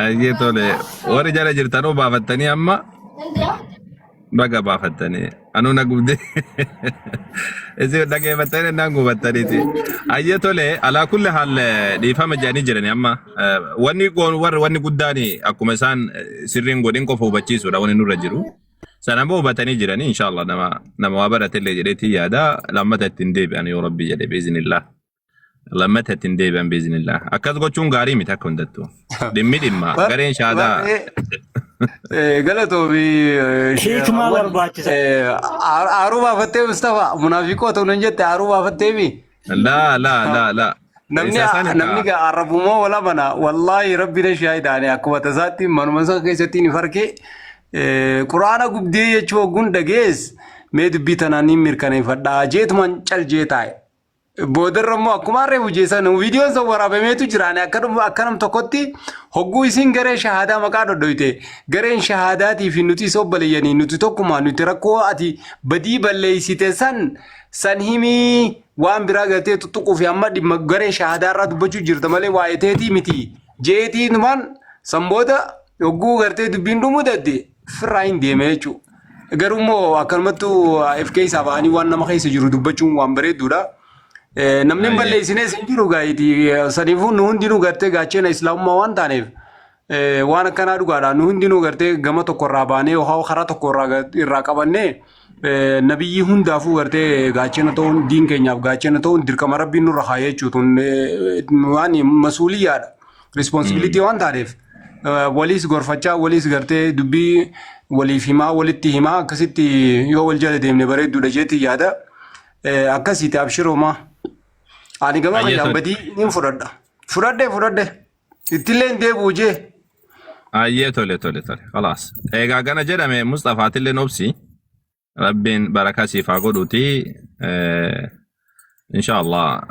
Ayyee tole warri jala jirtanuu baafattanii amma Baga baafattanii. Anuu na gubde. Isin dhageeffattanii naan gubattaniiti. Ayyee tole, alaa kulli haal dhiifama jedhanii jirani amma. Wanni goonu warri wanni guddaan akkuma isaan sirriin godhin qofa hubachiisuudha wanni nurra jiru. Sana immoo hubatanii jiranii inshallah nama waa baratellee jedheetii yaada, lammata ittiin deebi'an yoo Rabbi jedhe, biiznillah. Lammata ittiin deebi'an biiznillah. Akkas gochuun gaarii miti akka hundattuu. Dhimmi dhimma gareen shaadaa. Galatoomi. Hiikmaa barbaachisa. Aaruu baafattee, Mustafa, munaafiqoota nuun jette, aaruu baafatteemi. Laa, laa, laa, laa. Namni Isa sana namni gaa arrabumoo wala mana, wallaahi rabbi na shaahidaani, akkuma tasaatti manuma sana keessatti ni farkee quraana gubdee jechuu hogguun dhagees, mee dubbii tanaan ni mirkaneeffadhaa jeetumaan cal jee taa'e. Boodarra immoo akkuma harree bujeessan viidiyoon san waraabameetu jira. Ani akka akka nam tokkotti hogguu isin garee shahaadaa maqaa dhodhoyte, gareen shahaadaatii fi nuti isa obboleeyyanii, nuti tokkuma, nuti rakkoo ati badii balleessite san san himii, waan biraa galtee tuttuquu fi amma dhimma garee shahaadaa irraa dubbachuu jirta malee waa'ee teetii miti. Jeetii numaan san booda hogguu gartee dubbiin dhumuu dadde firraa hin deeme jechuudha. Garuu immoo akkanumattuu if keessaa ba'anii waan nama keessa jiru dubbachuun waan bareedduudha. Namni hin balleessines hin jiru gaa'iti. Saniifuu nu hundinuu gartee gaachena islaamummaa waan taaneef waan akkanaa dhugaadha. Nu hundinuu gartee gama tokko irraa baanee yookaan karaa tokko irraa qabannee nabiyyi hundaafuu gartee gaachena ta'uun, diin keenyaaf gaachena ta'uun dirqama Rabbiin nurra kaayee jechuudha. Waan masuuliyyaadha. Responsibility waan taaneef waliis gorfachaa, waliis gartee dubbii waliif himaa, walitti himaa, akkasitti yoo wal jala deemne bareedduudha jeetti yaada. Akkasiiti, abshiroomaa. Ani gama Ayyee kiyyaan tole. badii niin fudhadha. Fudhadhe, fudhadhe. Ittillee hin deebi'u jee. Ayyee, tole, tole, tole. Khalaas. Egaa gana jedhame, Mustafaatillee obsi. Rabbiin barakaa siif haa godhuuti. Inshallah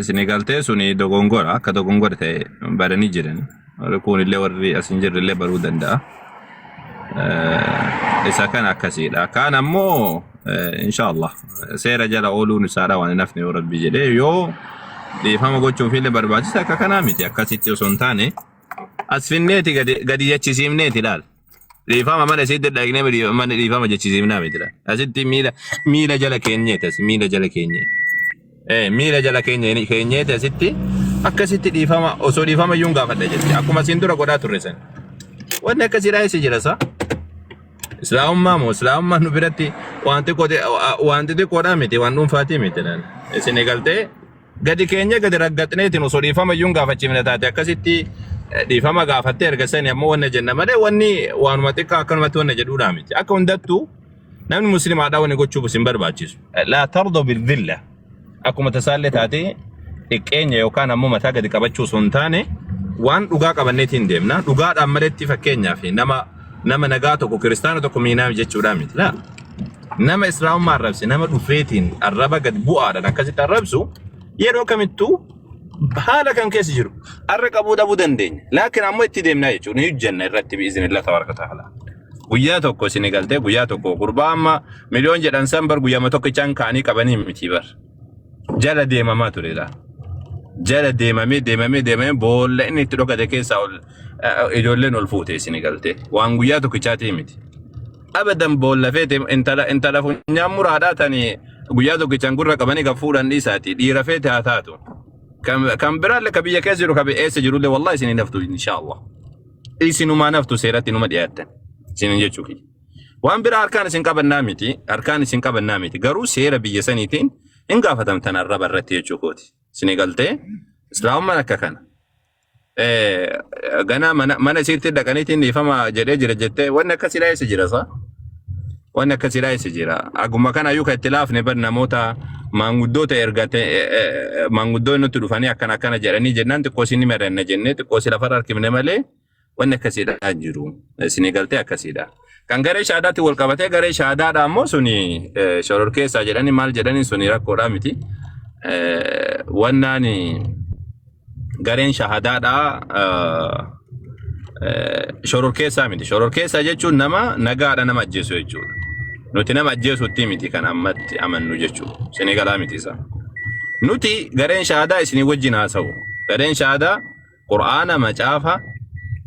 isinii galtee suni dogongora akka dogongora ta'e baranii jiran. Warri kunillee, warri as hin jirrellee baruu danda'a. Isa kana akkasiidha. Kaan ammoo inshallah seera jala ooluun isaadha waan hin hafne yoo Rabbi jedhee, yoo dhiifama gochuufillee barbaachisa akka kanaa miti, akkasitti osoo hin taane as finneeti gadi jechisiifneeti ilaala. Dhiifama mana isiitti dhaqnee mana dhiifama jechisiifnaa miti laal. Asitti miila jala keenyeeti, as miila jala keenyee. Miila jala keenyeeti asitti akkasitti dhiifama osoo dhiifama iyyuu hin gaafadha jetti. Akkuma asiin dura godhaa turre san. Wanni akkasiidhaa eessa jira sa? Islaamummaa moo islaamummaa nu biratti wanti xiqqoodhaa miti, waan dhuunfaatii miti laal. Isin eegaltee gadi keenya gadi raggaxneetiin osoo dhiifama iyyuu hin gaafachiifne taate, akkasitti dhiifama gaafattee erga sani ammoo wanna jenna malee, wanni waanuma xiqqaa akkanumatti wanna jedhuudhaa miti. Akka hundattuu namni musliimaadhaa wanni gochuuf isin barbaachisu. Laa tardo bildilla, akkuma tasaallee taate xiqqeenya yookaan ammoo mataa gadi qabachuu osoo hin taane, waan dhugaa qabanneetiin deemna. Dhugaadhaan maletti fakkeenyaaf nama nagaa tokko, kiristaana tokko miinaa jechuudhaa miti. Laa. Nama islaamummaa arrabse, nama dhufeetiin arraba gad bu'aadhaan akkasitti arrabsu, yeroo kamittuu haala kam keessa jiru arra qabuu dhabuu dandeenya. Laakiin ammoo itti deemnaa jechuudha. Ni hojjenna irratti bi'iznillah tabaaraka ta'ala. Guyyaa tokko isin galtee, guyyaa tokko gurbaa amma miliyoon jedhan san bar guyyaama tokkichaan ka'anii qabanii miti bar. Jala deemamaa ture laa. Jala deemamee deemamee deemamee boolla inni itti dhokate keessaa ol ijoolleen ol fuute isin galtee. Waan guyyaa tokkichaatii miti. Abadan boolla feete intala funyaan muraadhaa tani guyyaa tokkichaan gurra qabanii kan fuudhan dhiisaati. Dhiira feete haa taatu. Kan biraallee, ka biyya keessa jiru, ka eessa jirullee, wallahi isin hin haftu inshaallah. Isinumaa naftu, seeratti numa dhiyaattan. Isinin jechuu kiyya. Waan biraa harkaan isin qabannaa miti. Harkaan isin qabannaa miti. Garuu seera biyya saniitiin hin gaafatamtan arraba irratti jechuu kooti. Isin galtee islaamummaan akka kana. Ganaa mana isiitti dhaqaniitiin dhiifama jedhee jira jettee, wanni akkasiidhaa eessa jira saa? Wanni akkasiidhaa eessa jira? Aguma kanaayyuu kan itti laafne bar namoota maanguddoota ergate, maanguddoonni nutti dhufanii akkana akkana jedhanii jennaan xiqqoo isin mari'anna jennee xiqqoo si lafarra harkifne malee wanni akkasiidhaa jiru. Isinii galtee akkasiidha. Kan garee shaadaatti wal qabatee, garee shaadaadha ammoo suni shororkeessaa jedhanii maal jedhanii, suni rakkoodhaa miti. Wannaan gareen shahadaadhaa shororkeessaa miti. Shororkeessaa jechuun nama nagaadha nama ajjeesu jechuudha. Nuti nama ajjeesutti miti kan ammatti amannu jechuudha. Isinii galaa miti isa. Nuti gareen shahadaa isinii wajjin haasa'u. Gareen shahadaa Qur'aana, macaafa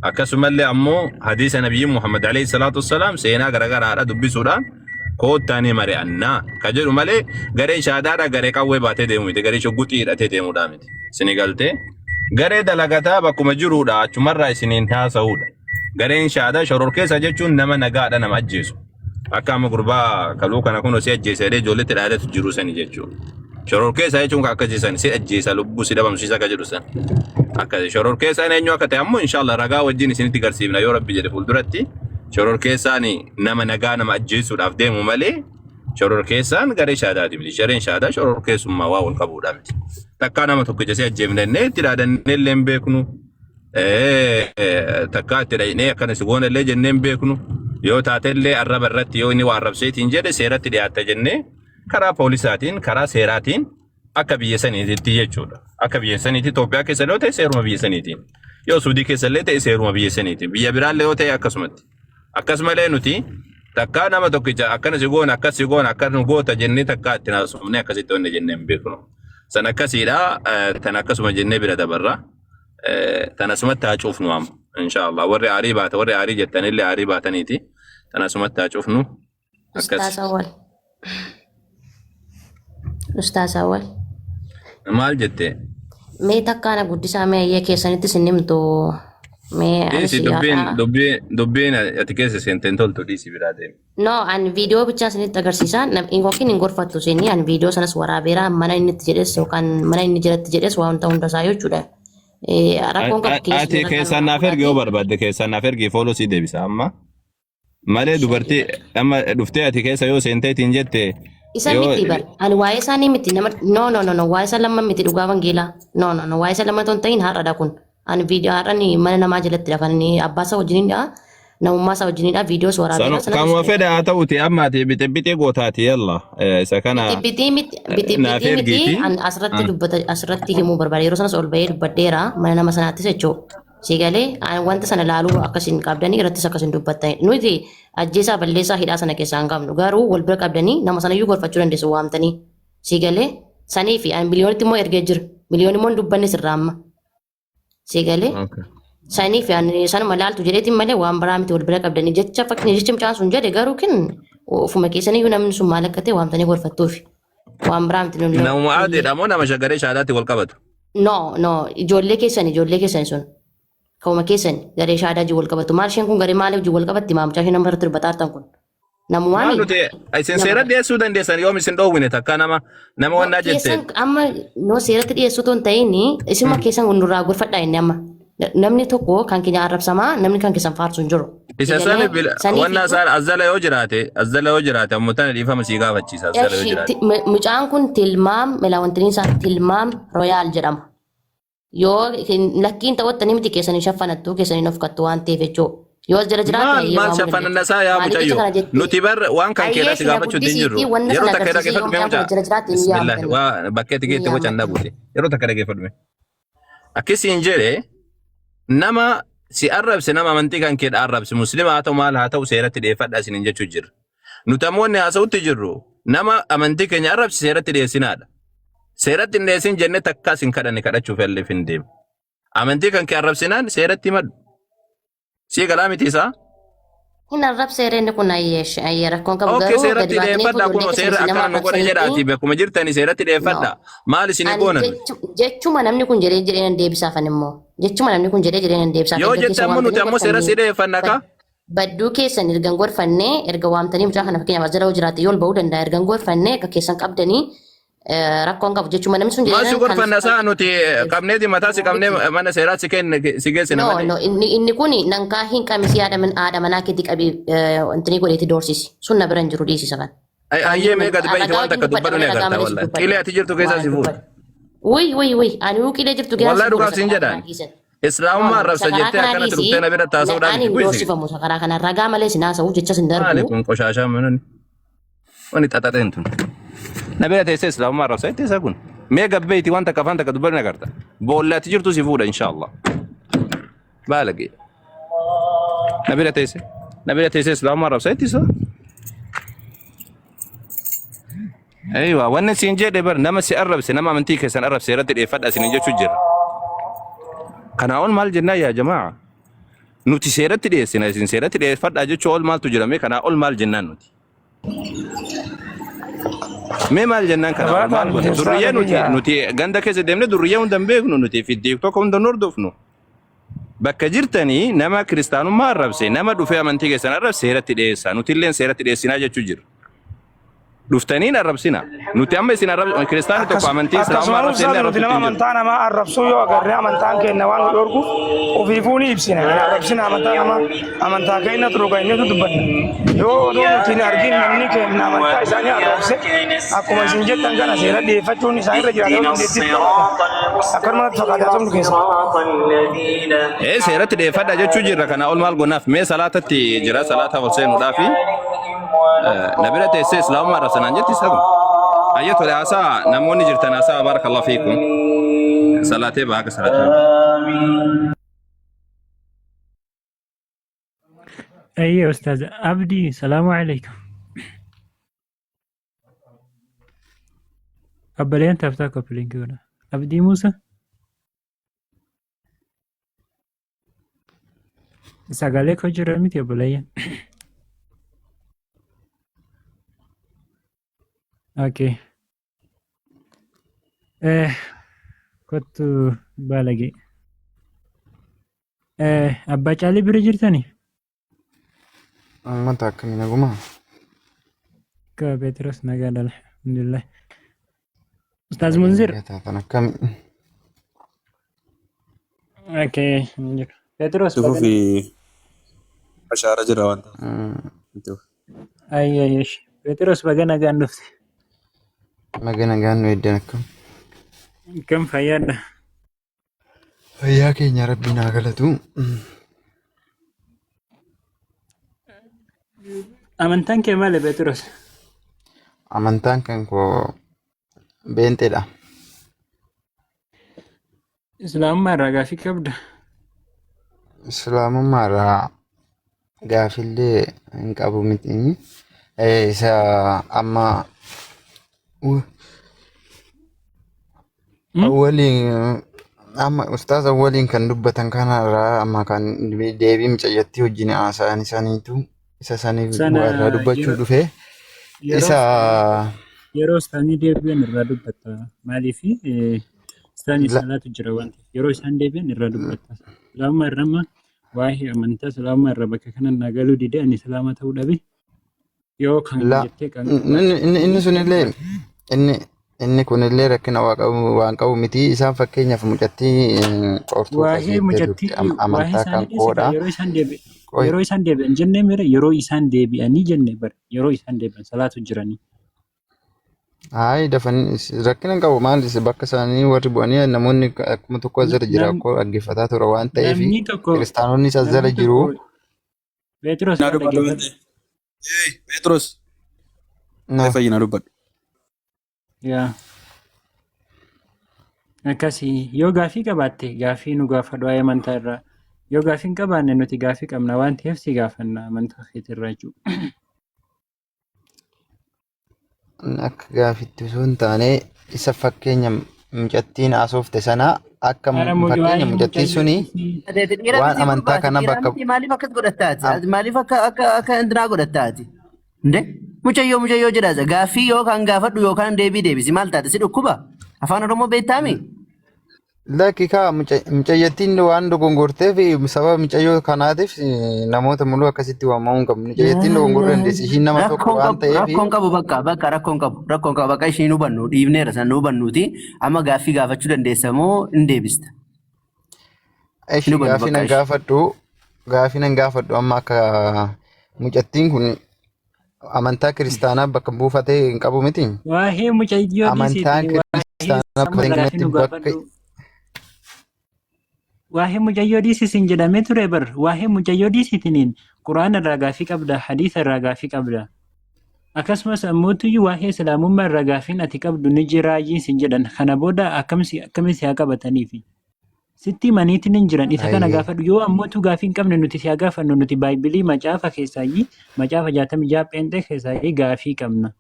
Akkasumallee ammoo hadiisa nabiyyi Muhammad alayhi salaatu wassalaam seenaa garagaraadha dubbisuudhaan koottaa ni mari'annaa ka jedhu malee gareen shaadaadha garee qawwee baatee deemu miti, garee shugguxii hidhatee deemuudha miti. Isinii galtee garee dalagataa bakkuma jiruudha achumarraa isiniin haasa'uudha. Gareen shaadaa shororkeessa jechuun nama nagaadha nama ajjeesu. Akka amma gurbaa kaluu kana kun si ajjeesa jedhee ijoolleetti dhaadatu jiru sani jechuudha. Shororkeessa jechuun kan akkasii sani si ajjeesa lubbuu si dhabamsiisa akka jedhu sani. Akkasi shororkeessaan eenyu akka ta'e ammoo inshallah ragaa wajjin isinitti garsiifna yoo rabbi jedhe fuulduratti shororkeessaan nama nagaa nama ajjeesuudhaaf deemu malee shororkeessaan garee shaadaati miti. Gareen shaadaa shororkeessummaa waa wal qabuudha miti. Takkaa nama tokkicha si ajjeefne jennee itti dhaadannee illee hin beeknu. Takkaa itti dhaqnee akkana si goona illee jennee hin beeknu. Yoo taate illee arraba irratti yoo inni waa arrabseetiin jedhe seeratti dhiyaatta jennee karaa poolisaatiin karaa seeraatiin akka biyya saniititti jechuudha. Akka biyya saniitti Itoophiyaa keessa yoo ta'e seeruma biyya saniitiin. Yoo Suudii keessa illee ta'e seeruma biyya saniitiin. Biyya biraallee yoo ta'e akkasumatti. Akkasumallee nuti takkaa nama tokkicha akkana si goona akkas si goona akka nu goota jennee takkaa itti haasofnee akkasitti wanne jennee hin beeknu. San akkasiidha. Tan akkasuma jennee bira dabarra. Tan asumatti haa cufnu amma. Inshaallah warri aarii baata warri aarii jettanillee aarii baataniiti. Tan asumatti haa cufnu. Akkas. Ustaaz Awwal. Ustaaz Awwal. Maal jette? Mee takkaa na guddisaa mee ayyee keessanitti isin himtu mee anis Dhiisi dubbiin yaada. dubbiin dubbiin ati keessa seente hin toltu dhiisi biraa deemi. No, an viidiyoo bichaa isinitti agarsiisa. Yookiin hin gorfattu isinii. An viidiyoo sanas waraabeera. Mana inni itti jedhes yookaan mana inni jalatti jedhes waan ta'u hunda isaa jechuudha. Rakkoon qabu keessa Ati jira keessaan kanuma naaf ergi yoo fudhate. barbaadde keessaan naaf ergi fooloo sii deebisa amma. Malee dubartii amma dhuftee ati keessa yoo seenteetiin jette Isa yoo miti bar. Ani waa'ee isaanii miti nama no no no no waa'ee isa lama miti dhugaa wangeelaa. No no no waa'ee isa lama otoo hin ta'in har'adha kun. Ani viidiyoo har'ani mana namaa jalattidha kan inni abbaa isaa wajjinidha. Namummaa isaa wajjinidha viidiyoos waraabeera sanu sanas kanuma isin fedha haa ta'uti amma ati bixibixii gootaati yalla isa kana Bixibixii miti naaf bixibixii miti ergiiti. an asirratti dubbata asirratti himuu barbaade yeroo sanas ol bahee dubbadheera mana nama sanaattis jechuudha. Si galee an wanta sana laaluu akkasiin qabdanii irrattis akkasiin dubbattanii nuti ajjeesaa balleessaa hidhaa sana keessaa hin qabnu garuu wal bira qabdanii nama sanayyuu gorfachuu dandeessu waamtanii si galee sanii fi an miliyoonitti immoo ergee jira miliyoon immoo hin dubbanne sirraa amma si galee sanii fi ani sanuma laaltu jedheetiin malee waan biraa miti wal bira qabdanii jecha fakkeenya jecha mucaan sun jedhe garuu kin ofuma keessaniyyuu namni sun maal akka ta'e waamtanii gorfattuufi waan biraa miti nullee Namuma nullee adiidha moo nama shagaree shaadaatti wal qabatu? No, no, ijoollee keessan, ijoollee keessan sun. Ka'uma keessan garee shaadaa wajjin wal qabatu. Maal isheen kun garee maaliif wajjin wal qabatti? Maa mucaa isheen nama irratti dubbataa jirtan kun. Namumaa Maal mi? nuti isin Nama seera dhiyeessuu dandeessan yoom isin dhoowwine takka nama nama No, wannaa jette. keessan amma no seeratti dhiyeessuu otoo hin ta'in isuma keessan nurraa gorfadhaa inni amma. Namni tokko kan keenya arrabsamaa namni kan keessan faarsu hin jiru. Isa Si sani galee bila saniif wannaa iyyuu isaan azzala yoo jiraate azzala yoo jiraate ammoo tana dhiifama sii gaafachiisa azzala yoo Eshi, jiraate. mucaan kun tilmaam melawantiniin isaa tilmaam royaal jedhama. Yoo lakkiin ta'uttanii miti keessan hin shaffanattu keessan hin ofkattu waan ta'eef jechuudha. Yoo as jala jiraate Maal hayyee maal waamuu shaffananna dandeessa. isaa yaa Maaliif jecha mucayyo kana jette? nuti bar waan kan Hayyee keerraa si shina gaafachuu hin jirru guddisiitii wanna yeroo sana takka agarsiisee dhaggeeffadhu yoo mee mucaan kun mucaa as jala jiraate ni bismillah yaamtanii. waa bakkeetti Ni geette wacan yaammatanii. dhabuute yeroo takka dhaggeeffadhu mee akkasiin jedhe nama si arrabse nama amantii kan kee arrabse muslima haa ta'u maal haa ta'u seeratti dhiyeeffadha isiniin jechuu jirra nuti ammoo inni haasa'utti jirru nama amantii keenya arrabse seeratti dhiyeessinaadha seeratti hin dhiyeessin jennee takkaa sin kadhanne kadhachuuf illee hin deemu amantii kan kee arrabsinaan seeratti himadhu Sii galaa miti isaa? Hin arrabseere inni kun ayyeesh ayyee rakkoon qabu Okkee garuu gadi seeratti baatanii dhiyeeffadha ijoollee kunoo keessan seera isin nama akkana nu godhe jedhaati arrabsanitti bakkuma jirtani seeratti no. dhiyeeffadha. Maal isinii Ani goona nuti? jechuma namni kun jedhee jedhee nan deebisaafan immoo jechuma namni kun jedhee jedhee nan deebisaaf Yoo erga jette keessa ammoo nuti waamtanii ammoo seera si gorfannee dhiyeeffanna ka. badduu keessan erga hin gorfannee erga waamtanii mucaa kana fakkeenyaaf as jala yoo jiraate yoo ol ba'uu danda'a erga hin gorfannee akka keessan qabdanii rakkoon qabu jechuma namni sun Maal jedhee si kan gorfanna isaa nuti qabneeti mataa si qabnee miti. mana seeraa si kenne si geessina No, malee. no, inni kun nankaa hin qabisi haadha manaa keetti qabi wanti godheeti doorsisi. Sun na bira hin jiru dhiisisa kan. Ayyee mee gadi bahiiti Ragaa waan wajjin takka dubbadha dubbadhu ni malee ragaa agarta malee si wallahi. dubbadha. Qilee ati jirtu keessaa Waan si fuudha. dubbadha. Wuy wuy wuy ani wuu qilee jirtu keessaa Wallahi si fuudha dhugaaf siin sakaraa jedhaan. kanaa dhiisan. No Islaamummaa no arrabsa sakaraa jettee kanaa akkanatti dhiisi dhuftee na bira taasisuudhaan ani miti. hin Bu'isi. doorsifamu sakaraa kana ragaa malee sin haasa'u jechas hin Maali darbu. kun qoshaashaa manonni. Wani xaxaxeen tun. Na bira teessee islaamummaa arrabsa jettee isaa kun. Mee gabbeeyti waan takka afaan takka dubbadhu ni agarta. Boolla ati jirtu si fuudha inshaallah. Baalagee. Na bira teessee. Na bira teessee islaamummaa arrabsa jettee isaa. Aywa wanni siin jedhe bar nama si arrabse nama amantii keessan arrabse irratti dhiyeeffadha isiniin jechuu jira. Kanaa ol maal jennaa yaa jamaa? Nuti seeratti dhiyeessina isin seeratti dhiyeeffadhaa jechuu ol maaltu jira mee kanaa ol maal jennaan nuti. Mee maal jennaan kanaa ol maal Dabalataan goona? Durriyyee ustaaza nuti kiyya nuti ganda keessa deemne durriyyee hunda hin beeknu nuti fi TikTok hunda hin hordofnu. Bakka jirtanii nama kiristaanummaa arrabse nama dhufee amantii keessan arrabse seeratti dhiyeessaa. Nuti illeen seeratti dhiyeessinaa jechuu jira. Dhuftanii hin arrabsina. Nuti amma isin arrab kiristaanni tokko amantii islaamummaa Akkasumas arrabse illee ustaaza nuti arrabsutti nama hin jiru. amantaa namaa arrabsuu yoo agarre amantaan keenya waan nu dhorkuuf ofiifuu ni ibsina. Hin arrabsina amantaa namaa amantaa keenya dhuga inni dubbanna. Yoo odoo nuti hin argin namni keenya amantaa isaanii arrabse akkuma isin jettan kana seera dhiyeeffachuun isaan irra jiraata yoo dandeettii qabaatan. Akkanumatti fakkaata haasofnu keessa. Ee seeratti dhiyeeffadha jechuu jirra kana ol maal gonaaf mee salaatatti jira salaata ol seenuudhaafi na bira teessee islaamummaa arrabsanaan jetti isa kun. Ayya tole haasaa namoonni jirtan haasaa barakallahu fiikum. Salaatee baha akka salaataa. Ayyee ustaaz Abdii salaamu alaikum. Abbaleen taftaa koppilinkii godha. Abdii Muusa. Sagalee koo jira miti obboleeyyan. Okay. Eh, kottu baalagee. Eh, abbaa caalii bira jirtani? Uummata akkamii nagumaa? Ka Peetros nagaadha alhamdulillah. Ustaaz Nagaa Munzir. nagaa taatan akkamii? Okay. hin jiru. Peetros Itti baga fufi ashaara jira waan ta'eef. Itti fufi. Ayya yesh. Peetros baga nagaan dhufte. Nagaa nagaan nu eeddan akkam? Kam fayyaadha. Fayyaa keenya rabbiin haa galatu. Amantaan kee maali Peetros? Amantaan kan koo beenxeedha. Islaamummaa irraa gaafii qabda. Islaamummaa irraa gaafillee hin qabu miti. Isa amma Awwaliin amma ustaaz awwaliin kan dubbatan kanarraa amma kan deebii mucayyattii wajjin haasa'an isaaniitu isa saniif Sana bu'aa irraa dubbachuu yeroo dhufe yeroo isa yeroo isaanii deebi'an irraa dubbatta. Maaliif isaanii la- salaatu jira waan ta'eef yeroo isaan deebi'an irraa dubbatta. Islaamummaa irra amma waa'ee amantaa islaamummaa irra bakka kana naa galuu dide ani islaama ta'uu dhabe yoo kan La jettee kan inni inni inni sunillee inni inni kunillee rakkina waa qabu waan qabu miti isaan fakkeenyaaf mucattii qortuu waa'ee qajeeltee mucattii turte waa'ee amantaa kan isaanii dhiisita koodha. yeroo isaan deebi Qoy yeroo isaan deebi'an jenne mira yeroo isaan deebi'anii jenne bar yeroo isaan deebi'an salaatu jiranii. Hayi dafanii rakkina hin qabu maal bakka isaanii warri bu'anii namoonni akkuma tokko as jala jira Nam akkoo dhaggeeffataa tura waan ta'eef namni tokko kiristaanonnis as jala namni jiru. tokko Pheexiros Naa yaa dubbadhu dhaggeeffadhu. Ee, Pheexros. Na Ee, fayyina dubbadhu. Yaa akkasii yoo gaafii qabaatte gaafii nu gaafadhu waa'ee amantaa irraa. Yoo gaafii hin qabaanne nuti gaafii qabna waan ta'eef si gaafanna amantaa keetirraa jechuudha. Akka gaafitti osoo hin taane isa fakkeenya mucattiin haasofte sana akka Ara fakkeenya waa'ee mucattiin mucayyoo suni dhiisii. Ati dhiira waan miti amantaa gurbaa ati kana dhiira bakka miti maaliif akkas godhatta ati am- Ati maaliif akka akka akka intinaa godhatta ati nde mucayyoo mucayyoo jedha gaaffii yookaan gaafadhu yookaan deebii deebisi maal taate si dhukkuba afaan oromoo beektaami Lakki kaa mucayyattiin waan dogongorteef sababa mucayyoo kanaatiif namoota muluu akkasitti waamamuu hin qabu. Mucayyattiin dogongoruu dandeessi. Ishiin nama tokko Rakkoon waan qabu ta'eef rakkoon qabu bakka bakka rakkoon qabu rakkoon qabu bakka isheen hubannu dhiibneera san nu hubannuuti amma gaaffii gaafachuu dandeessa moo hin deebista hin ishi hubannu gaafii bakka nan ishee. gaafadhu gaafii nan gaafadhu amma akka mucattiin kun amantaa kiristaanaa bakka buufatee hin qabu miti. Waa'ee mucayyoo Amantaan dhiisiiti waa'ee kiristaanaa amma bakka gaafii kanatti nu bakka gaafadhu. Waa'ee mucayyoo dhiisisin jedhamee ture bar waa'ee mucayyoo dhiisitiniin quraana irraa gaafii qabda hadiisa irraa gaafii qabda. Akkasumas ammootuyyuu waa'ee islaamummaa irraa gaafiin ati qabdu ni jiraayyii sin jedhan kana booda akkamsi akkamiin si haa qabataniifi. Sitti himaniitiin hin jiran isa kana Ayyee. gaafadhu yoo ammootu gaafii hin qabne nuti si haa gaafannu nuti baaybilii macaafa keessaayyii macaafa 66 pheenxee keessaayyii gaafii qabna.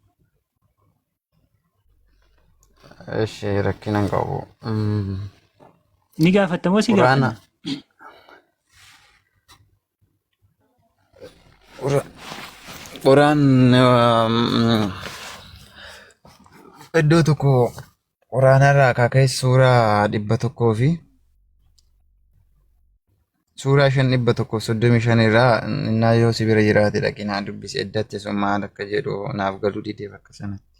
Ishi rakkina hin qabu. Ni gaafatta moo si Quraana gaafanna? Quraan iddoo tokko quraanarraa kaaka'e suuraa 100 fi suuraa 5 135 irraa innaa yoo si bira jiraate dhaqi naa dubbisi eddatti sun maal akka jedhu naaf galuu didee bakka sanatti.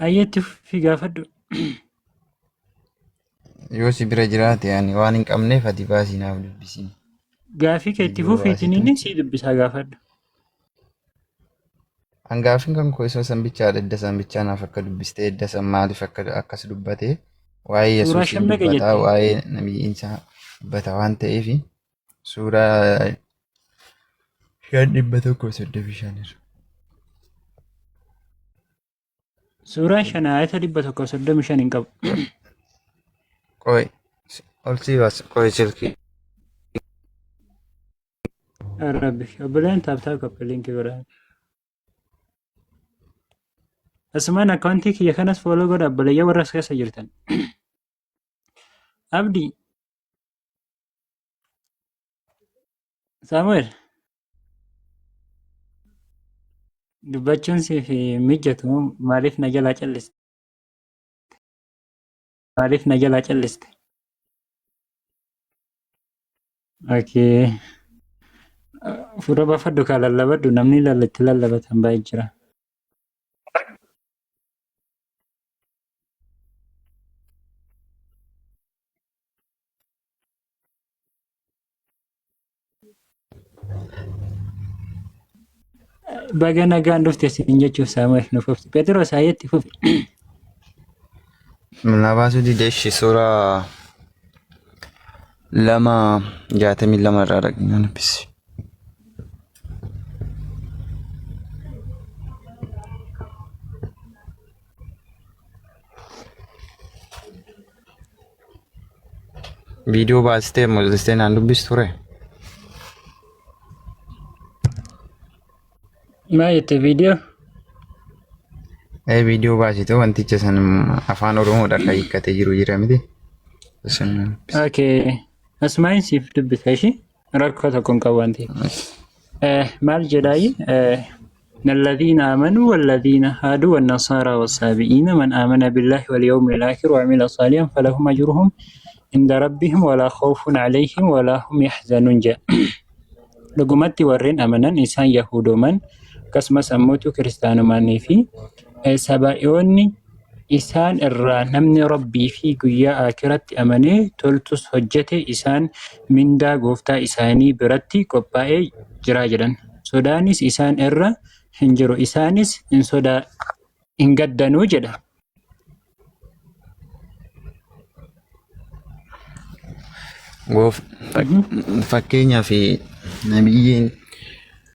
Ayyeetti fi gaafadhu. Yoo si bira jiraate ani waan hin qabneef ati baasii naaf dubbisi. Gaafii kee itti Viidiyoo fufiitiin baasitu. inni sii dubbisaa gaafadhu. Hangaafin kan koo isa san bichaadha. Edda san bichaa naaf akka dubbiste edda san maaliif akka akkas dubbate waa'ee Suuraa Yesuusiin shan meeqa dubbataa jette? waa'ee nabiyyiinsaa dubbata waan ta'eef suuraa 5 135 irra. Suuraa 5 ayata 135 hin qabu. Qoy ol sii baas qoy silkii. Rabbi obboleen taaptaap qabu liinkii godhaa. Asumaan akkaawuntii kiyya kanas fooloo godha obboleeyyan warra as keessa jirtan. Abdii Saamu'eel dubbachuun siif mijatu moo maaliif na jalaa calliste? Maaliif na jalaa calliste? Okay. Fuula baafadhu kaa lallabadhu namni itti lallabatan baay'ee jira. Baga nagaan dhufte siin jechuuf Saamu'eel nuuf obsi. Pheexiroos hayeetti fufi. Na baasuu dide ishee suuraa 2 62 irraa dhaqnaa dubbisi. Viidiyoo baastee mul'istee naan dubbistu ture. Maal jette viidiyoo? Ee viidiyoo baasite wanticha san afaan Oromoodha kan hiikkatee jiru jira miti. San naan dubbisi. Okay. Asumaan siif dubbisa ishii rakkoo tokko hin qabu waan ta'eef. Maal jedhaayi? الذين آمنوا والذين هادوا والنصارى والسابئين من آمن بالله واليوم الآخر وعمل صالحا فلهم أجرهم عند ربهم ولا خوف عليهم ولا هم يحزنون جاء dhugumatti warreen amanan isaan Yahudoman akkasumas ammoo kiristaanumanii fi sabaa'oonni isaan irraa namni Rabbii fi guyyaa aakiratti amanee toltus hojjete isaan mindaa gooftaa isaanii biratti qophaa'ee jira jedhan. Sodaanis isaan irra hin jiru isaanis hin sodaa hin gaddanuu jedha. Goof fakkeenyaaf nabiyyiin